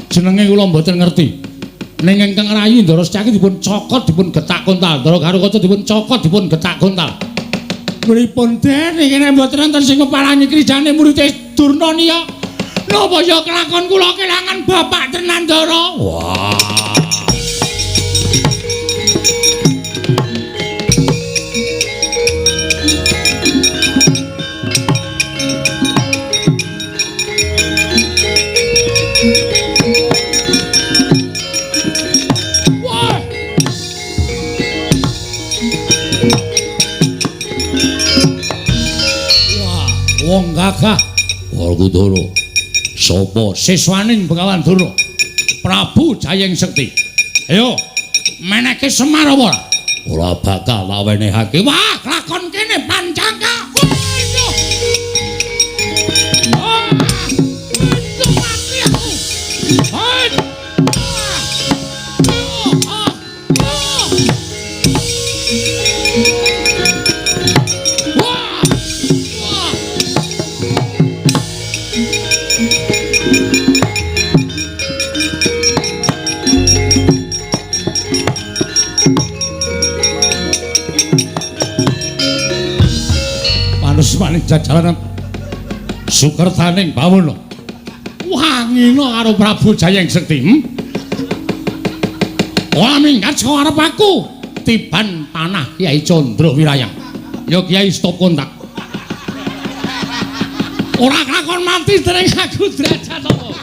Jenenge kula mboten ngerti. Ning ingkang rayi Ndara Setyaki dipun cokot dipun getak kontal. Ndara Garukaca dipun cokot dipun getak kontal. Pripun Den iki nek mboten wonten sing keparangi krijane murite Durna niya? Napa ya kelakon kula kelangan bapak tenan Ndara? Wah. Wah. Wah, wong gagah. Werkudara. Sapa siswaning Begawan Durna? Prabu Jayeng Sekti. Ayo, meneke Semar apa ora? Ora bakal tak wenehake. Wah, lakon kene pancangka. Wah, mati aku. Wah. Wah. Sukertaning jajalanan sukertaning bawana. Wangina karo Prabu Jayeng Sekti. Ora minggat saka arep aku. Tiban panah Kyai Candra Wirayang. Ya Kyai stop kontak. Ora kakon mati dening aku derajat apa.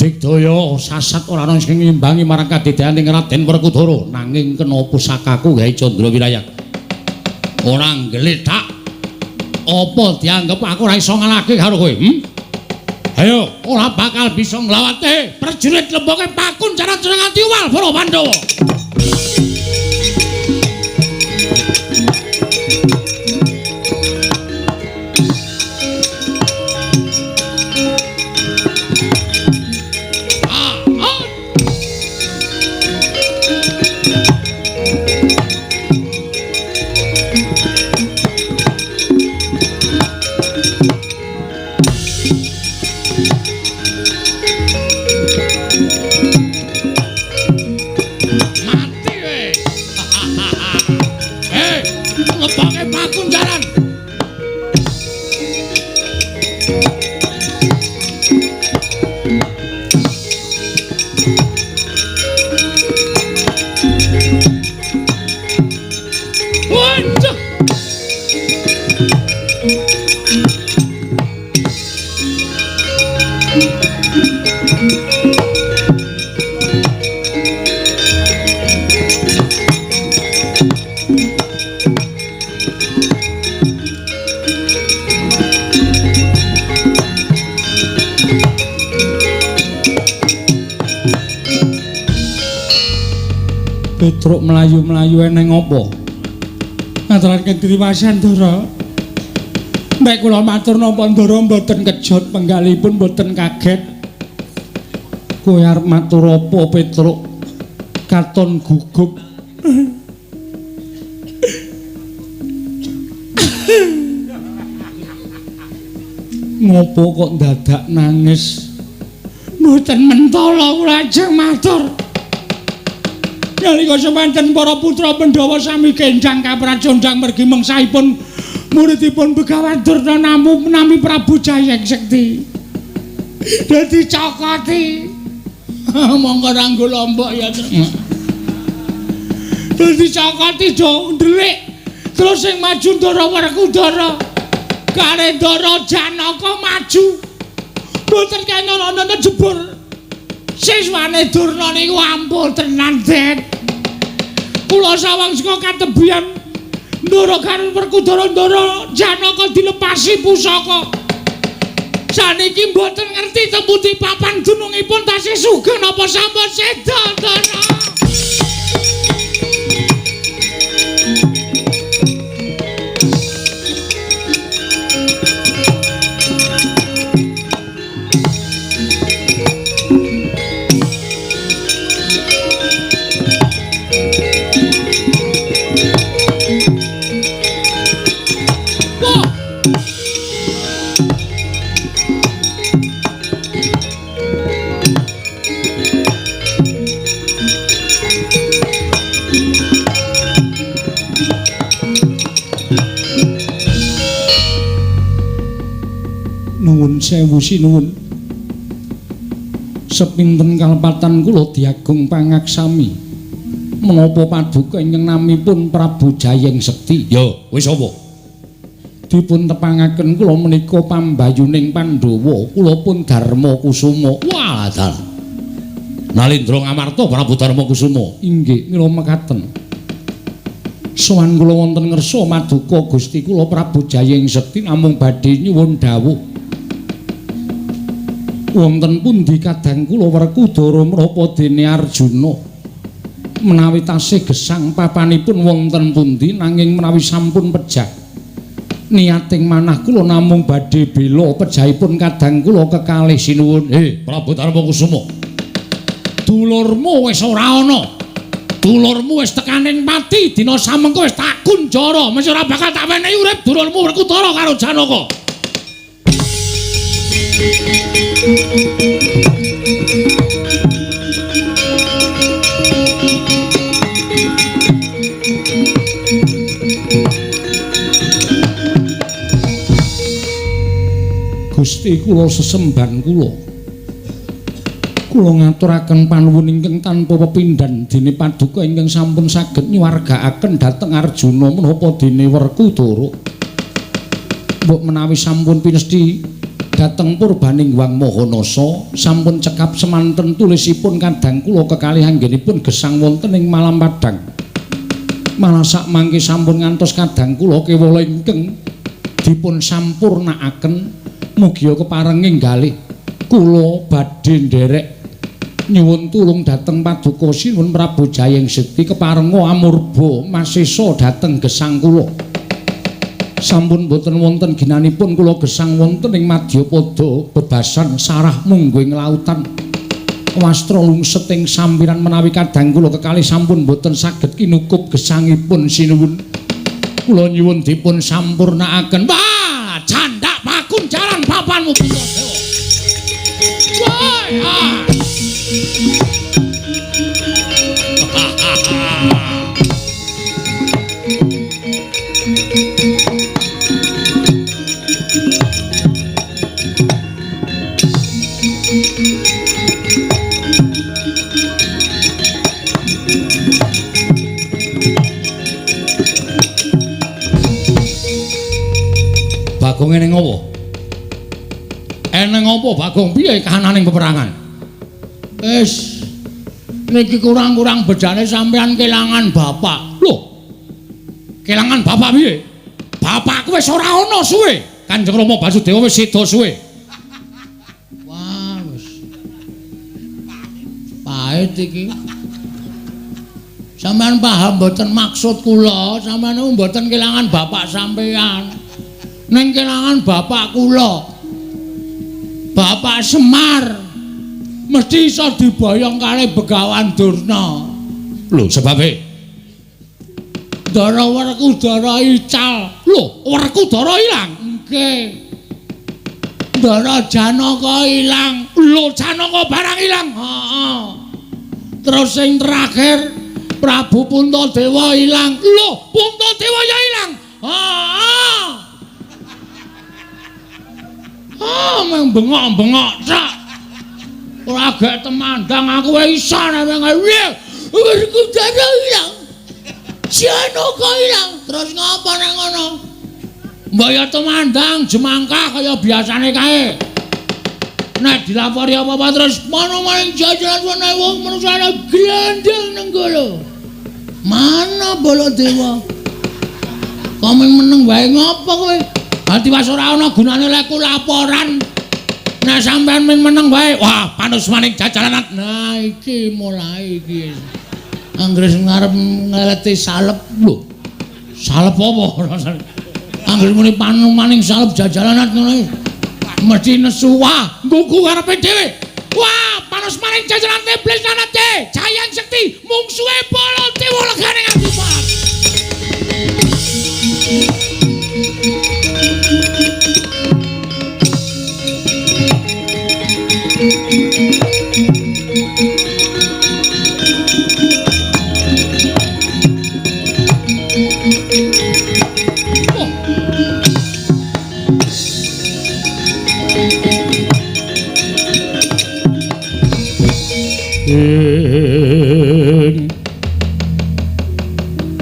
Digdaya sasat ora ana sing ngimbangi marang kadidyan ing Raden Werkudara, nanging kena pusakaku Kyai Candra Wirayang. Ora nggletak. Apa dianggep aku ora iso ngalahke karo kowe? Ayo, ora bakal bisa nglawate prajurit lemboke pakunjaran nganti uwal para Pandhawa. Petruk mlayu-mlayu eneng apa? Ngaturaken triwasan Ndara. Nek kula matur napa Ndara mboten kejot penggalipun mboten kaget. Kowe arep matur apa Petruk? Katon gugup. Ngopo kok dadak nangis? Mboten mentala kula ajeng matur. Nalika semanten para putra Pandhawa sami kenjang kapracondang mergi mengsahipun muridipun Begawan Durna namu nami Prabu Jayeng Sekti. Dadi cokoti. Monggo ranggo lombok ya. Dadi cokoti do ndelik. Terus sing maju Ndara Werkudara. Kare Ndara Janaka maju. Mboten kena ana jebur. Siswane Durna niku ampun tenan, Det. Kula sawang saka katebian Ndara karo Werkudara Ndara Janaka dilepasi pusaka. Saniki mboten ngerti teng pundi papan dunungipun tasih sugeng napa sampun seda, Ndara. Nuwun sewu sinuwun. Sepinten kalepatan kula diagung pangaksami. Menapa paduka ingkang namipun Prabu Jayeng Sekti? Ya, wis apa? Dipun tepangaken kula menika pambayuning Pandhawa, kula pun Darma Kusuma. Wah, dalah. Nalindra Ngamarta Prabu Darma Kusuma. Inggih, mila mekaten. Sowan kula wonten ngersa maduka Gusti kula Prabu Jayeng Sekti namung badhe nyuwun dawuh. Wonten pundi kadang kula Werkudara menapa dene Arjuna? Menawi tasih gesang papanipun wonten pundi nanging menawi sampun pejah niating manah kula namung badhe bela pejahipun kadang kula kekalih sinuwun. Prabu Darma Kusuma, dulurmu wis ora ana. Dulurmu wis tekaning pati dina samengko wis tak kunjara, mesti ora bakal tak wenehi urip dulurmu Werkudara karo Janaka. Gusti kula sesembahan kula. Kula ngaturaken panuwun ingkang tanpa pepindhan dene paduka ingkang sampun saged nyuwargaaken dhateng Arjuna menapa dene Werkudara. Mbok menawi sampun pinesti dhateng purbaning Hyang Mahanasa sampun cekap semanten tulisipun kadang kula kekalih anggenipun gesang wonten ing Malam Padang. Malah sak mangke sampun ngantos kadang kula kewala ingkang dipun sampurnaaken mugia keparenging galih kula badhe nderek nyuwun tulung dhateng paduka Sinuwun Prabu Jayeng Sekti keparenga amurba masesa dhateng gesang kula. Sampun boten wonten ginanipun kula gesang wonten ing madyapada bebasan sarah mungguing lautan. Wastra lungset ing sampiran menawi kadang kula kekalih sampun boten saged kinukup gesangipun sinuwun. Kula nyuwun dipun sampurnaaken. Wah, candak pakunjaran papanmu Puntadewa. Woi, ah. Bagong eneng apa? Eneng apa Bagong? Piye kahananing peperangan? Wis niki kurang-kurang bedane sampean kelangan bapak. Lho. Kelangan bapak piye? Bapakku wis ora ana suwe. Kanjeng Rama Basudewa wis seda suwe. Wah, wis. Pahit iki. Sampean paham mboten maksud kula? Sampean niku mboten kelangan bapak sampean. Ning kelangan bapak kula. Bapak Semar mesti iso diboyong kali Begawan Durna. Lho, sebabe Ndara Werkudara ical. Lho, Werkudara ilang? Nggih. Ndara Janaka ilang. Lho, Janaka barang ilang. Heeh. Terus sing terakhir Prabu Puntadewa ilang. Lho, Puntadewa ya ilang. Heeh. Ah, meng bengok-bengok tok. Ora gek temandang aku wae iso nek piye. Werkudara ilang. Janaka ilang. Terus ngapa nek ngono? Mbok ya temandang jemangkah kaya biasane kae. Nek dilapori apa-apa terus mono maring jajaran ana wong manusane glandang nenggala. Mana Baladewa? Kok meneng wae ngapa kowe? Ati was ora ana gunane lek laporan. Nek sampean meneng wae, wah panusmaning jajaran. Nah iki mulai iki. Anggere ngarep ngeleti salep lho. Salep apa? Anggere muni panumaning salep jajalanan ngono. Mesti nesu wah, nggugu karepe dhewe. Wah, panusmaning jajaran iblis lanate, Jayeng Sekti mungsuhe Baladewa legane nganti pat.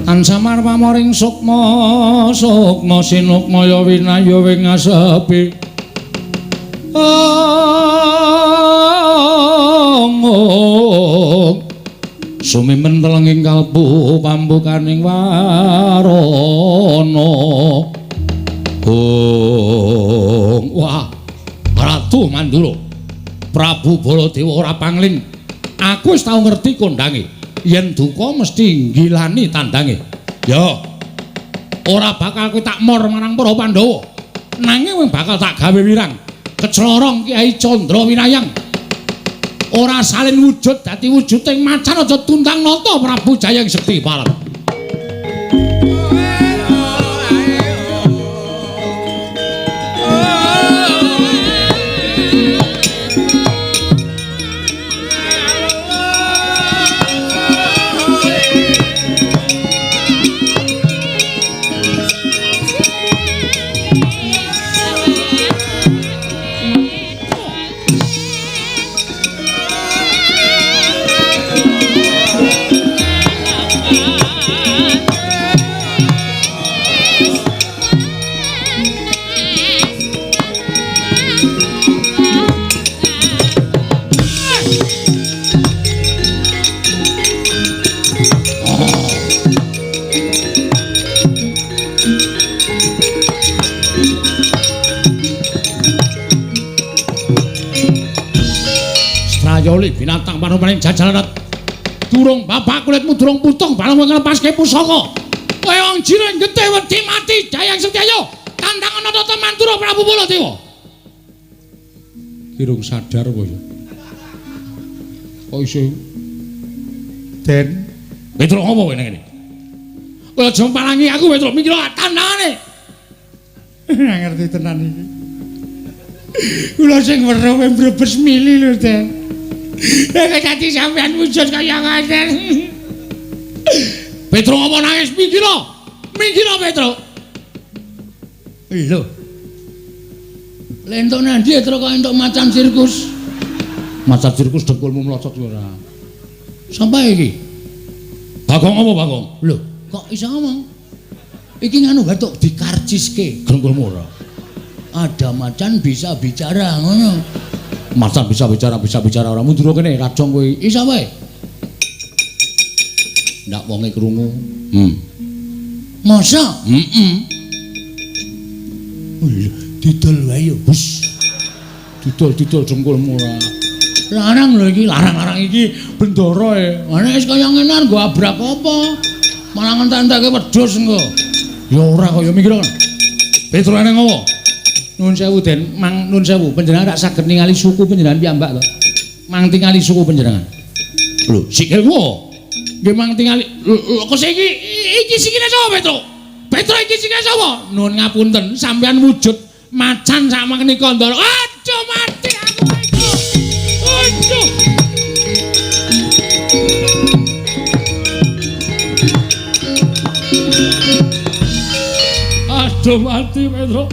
Tan samar pamoring sukma sukma sinukmaya winaya wing asepi. Ong sumimen telenging kalbu pambukaning warana. Ong wah Ratu Mandura Prabu Baladewa ora pangling. Aku wis tau ngerti kondange. Yen duka mesti nggilani tandange. Ya. Ora bakal kowe tak mor marang para Pandhawa. Nanging kowe bakal tak gawe wirang. Keclorong Kyai Candra Winayang. Ora salin wujud dadi wujuding macan aja tuntang nata Prabu Jayeng Sekti Parang. Strayoli binatang panumaning jajalan durung bapak kulitmu durung putung bareng nglepaske pusaka. Kowe wong jiring getih wedi mati Dayang Setyaya tandang ana tata Mantura Prabu Baladewa. Kirung sadar kowe. Kok iso Den Petro ngopo kowe nang kene? Kowe aja palangi aku Petro mikir tandangane. Ora ngerti tenan iki. Kula sing weruh kowe mbrebes mili lho, Den. Nek dadi sampean wujud kaya ngoten. Petro ngopo nangis mikira? Mikira Petro. Lho. Lha entuk nandi Petro kok entuk macan sirkus? Macan sirkus dengkulmu mlocot ora. Sapa iki? Bagong apa Bagong? Lho, kok iso ngomong? Iki nganu batuk dikarciske. Dengkulmu ora. Ada macan bisa bicara ngono. Macan bisa bicara ora mundur kene rajong kowe. Iso wae. Ndak wonge krungu. Masa? Heeh. Didol wae yo. Hus. Didol-didol dengkulmu ora. Larang lho iki, larang-larang iki bendara e. Ana wis kaya ngene nggo abrak apa? Malah ngentek-entekke wedhus engko. Ya ora kaya mikir kan. Petro eneng apa? Nuwun sewu Den, mang nuwun sewu, panjenengan rak saged ningali suku panjenengan piyambak to. Mang tingali suku panjenengan. Lho, sikilmu. Nggih mang tingali. Lho, kok iki iki sikile sapa Petro? Petro iki sikile sapa? Nuwun ngapunten, sampean wujud macan sak menika ndara. Aduh mati aku iki. Aduh. Aduh mati Petro.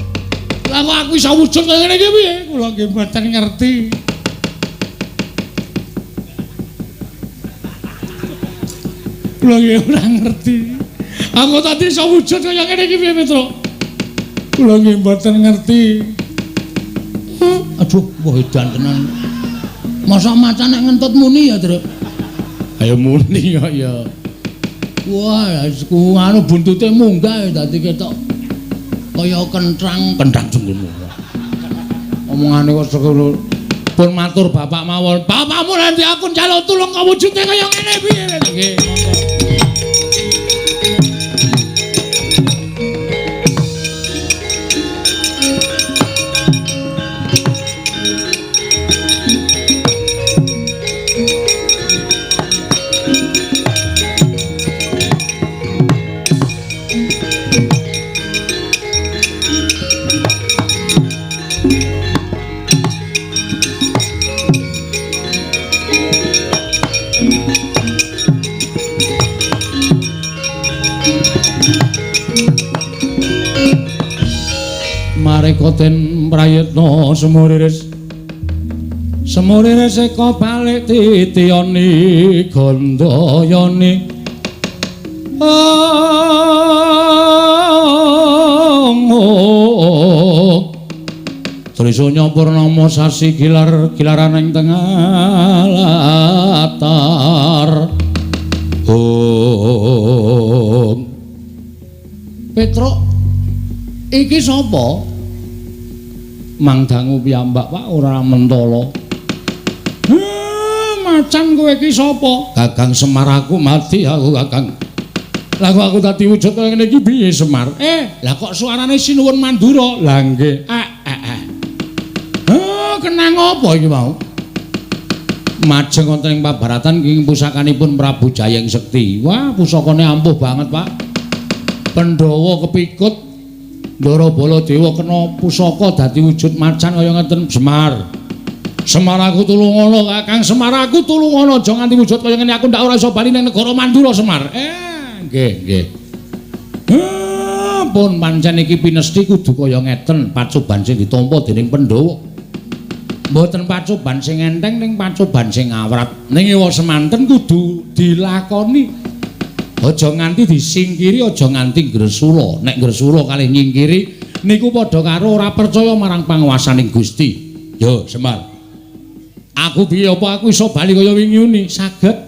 Lah kok aku iso wujud kaya ngene iki piye? Kula nggih mboten ngerti. Kula nggih ora ngerti. Aku tadi iso wujud kaya ngene iki piye Petro? Kula nggih mboten ngerti. Aduh, wah edan tenan. Masa macan nek ngentut muni ya, Truk? Ayo muni kok ya. Wah, ku anu buntute munggah dadi ketok kaya kentrang, kentrang jengkulmu. Omongane kok sekono. Pun matur bapak mawon. Bapakmu nanti aku njaluk tulung kok wujude kaya ngene piye? Nggih, monggo. Mareka den prayitna semuriris semuriris eka balik titiyani gandayani Ong. Trisanya purnama sasi gilar gilaran ing tengah latar. Om. Petruk iki sapa? Mang dangu piyambak Pak ora mentala. Macan kowe iki sapa? Kakang Semar aku mati aku Kakang. Lah kok aku dadi wujud kaya ngene iki piye Semar? Lah kok suarane Sinuwun Mandura? Lah nggih. Kenang apa iki mau? Majeng wonten ing pabaratan ing pusakanipun Prabu Jayeng Sekti. Wah, pusakane ampuh banget, Pak. Pandhawa kepikut Ndara Baladewa kena pusaka dadi wujud macan kaya ngeten Semar. Semar aku tulungono, Kakang Semar aku tulungono, aja nganti wujud kaya ngene aku ndak ora iso bali ning negara Mandura Semar. Nggih, nggih. Pun pancen iki pinesti kudu kaya ngeten pacoban sing ditampa dening Pandhawa. Mboten pacoban sing enteng ning pacoban sing awrat. Ning ewa semanten kudu dilakoni. Aja nganti disingkiri, aja nganti gresula. Nek gresula kalih nyingkiri niku padha karo ora percaya marang panguwasaning Gusti. Yo, Semar. Aku piye apa aku iso bali kaya wingi uni? Saged.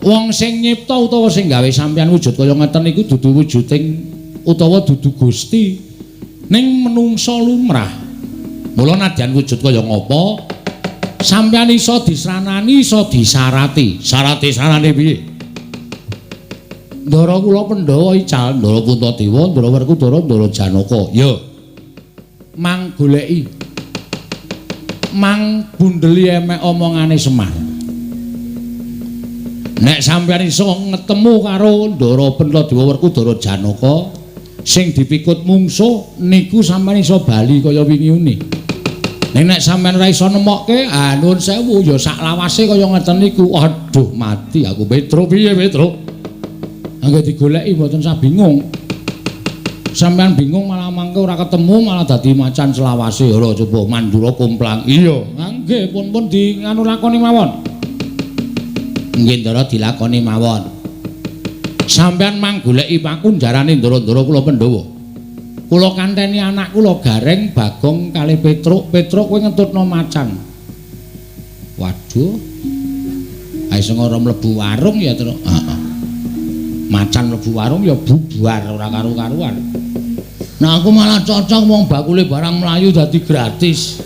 Wong sing nyipta utawa sing gawe sampeyan wujud kaya ngeten niku dudu wujuding utawa dudu Gusti. Ning menungsa lumrah. Mula nadyan wujud kaya ngapa, sampeyan iso disranani, iso disarati. Sarate sarane piye? Ndara kula Pandhawa ical, Ndara Puntadewa, Ndara Werkudara, Ndara Janaka. Ya. Mang goleki. Mang bundeli emek omongane Semar. Nek sampeyan iso ngetemu karo Ndara Puntadewa, Werkudara, Janaka sing dipikut mungsuh niku sampeyan iso bali kaya wingi uni. Ning nek sampeyan ora iso nemokke, ah nuwun sewu ya sak lawase kaya ngeten niku. Aduh, mati aku Petruk piye Petruk? Angger digoleki mboten sah bingung. Sampeyan bingung malah mangke ora ketemu malah dadi macan selawase. Ora coba Mandura komplang. Iya, nggih pun-pun di nganu lakoni mawon. Nggih Ndara dilakoni mawon. Sampeyan mang goleki pakunjarane ndara-ndara kula Pandhawa. Kula kanteni anak kula Gareng, Bagong kalih Petruk. Petruk kowe ngetutno macan. Waduh. Ae sing ora mlebu warung ya, Truk. Heeh. Macan mlebu warung ya bubar ora karu-karuan. Nah aku malah cocok wong bakule barang mlayu dadi gratis.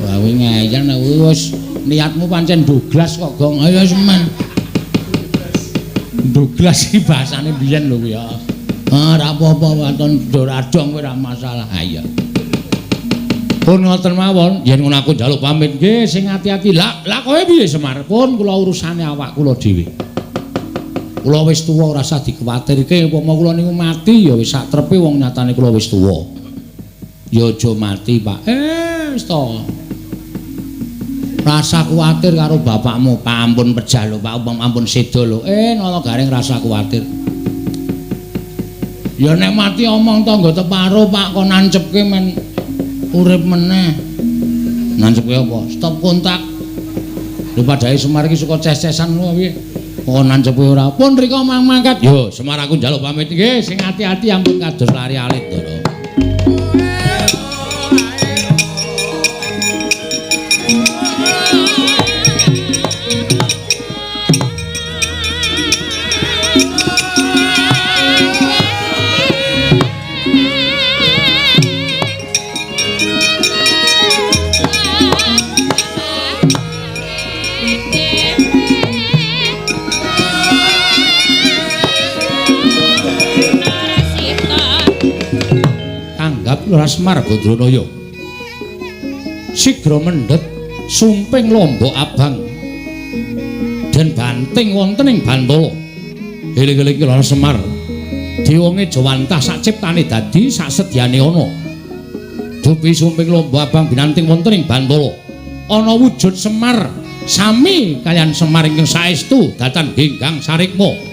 Wah kowe ngeyel nek wis niatmu pancen Douglas kok, Gong. Ayo semen. Douglas iki bahasane biyen lho kuwi ya. Ah ora apa-apa waton doradong kowe ora masalah. Ha iya. Pun ngoten mawon, yen ngono aku njaluk pamit nggih sing ati-ati. Lah, lah kowe piye Semar? Pun kula urusane awak kula dhewe. Kula wis tuwa ora usah dikuwatirke, upama kula niku mati ya wis sak trepe wong nyatane kula wis tuwa. Ya aja mati, Pak. Wis to. Rasa kuwatir karo bapakmu, Pak ampun pejah lho, Pak ampun seda lho. Nala Gareng rasa kuwatir. Ya nek mati omong tangga teparo, Pak, kok nancepke men urip meneh. Nancepke apa? Stop kontak. Lho padhae Semar iki suka ces-cesan ngono piye? Kok nancepke ora? Pun rika mang mangkat. Yo, Semar aku njaluk pamit nggih, sing ati-ati ampun kados lari alit, Ndara. Lurah Semar Badranaya. Sigra mendhet sumping lombok abang den banting wonten ing Bantala. Eling-eling Lurah Semar. Dewange jawantah sak ciptane dadi sak sedyane ana. Dupi sumping lombok abang binanting wonten ing Bantala. Ana wujud Semar sami kaliyan Semar ingkang saestu datan genggang sarikma.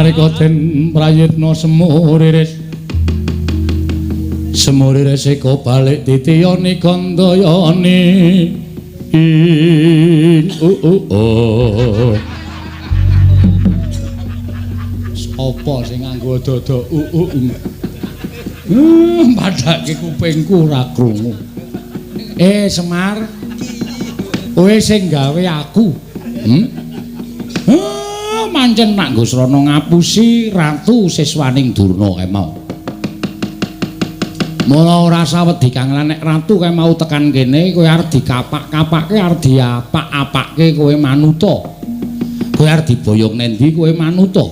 Nalika den prayitna semuriris semuriris eko balik titiyani gandayani ing u. Sapa sing nganggo dada u u? Padake kupingku ora krungu. Semar, kowe sing gawe aku. Mancen nak nggo srana ngapusi ratu siswaning Durna kae mau. Mula ora sawedi kang lan nek ratu kae mau tekan kene kowe arep dikapak-kapake, arep diapak-apake kowe manuta. Kowe arep diboyong nendi kowe manuta.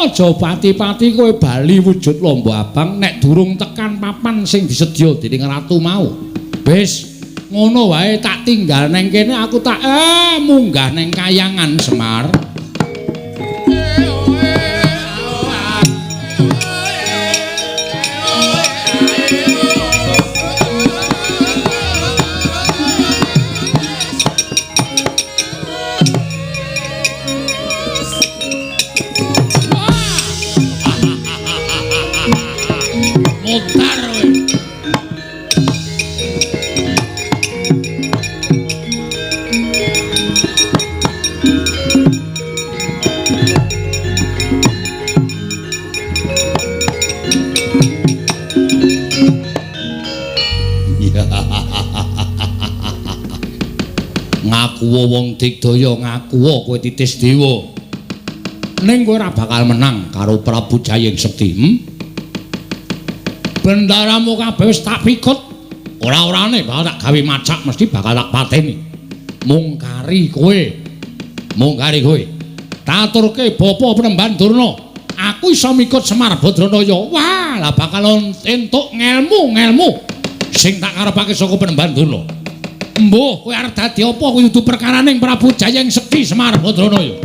Aja pati-pati kowe bali wujud lomba abang nek durung tekan papan sing disedya dening ratu mau. Wis ngono wae tak tinggal neng kene, aku tak munggah neng kayangan Semar. Mutar kowe. Ngaku wong digdaya, ngaku kowe titis dewa. Ning kowe ora bakal menang karo Prabu Jayeng Sekti. Bendaramu kabeh wis tak pikut. Ora-orane bakal tak gawe macak, mesti bakal tak pateni. Mung kari kowe. Mung kari kowe. Taturke bapa Penemban Durna. Aku iso mikut Semar Badranaya. Wah, lah bakal entuk ngelmu-ngelmu sing tak karepake saka Penemban Durna. Mbuh, kowe arep dadi apa kuwi kudu perkaraning Prabu Jayeng Sekti Semar Badranaya.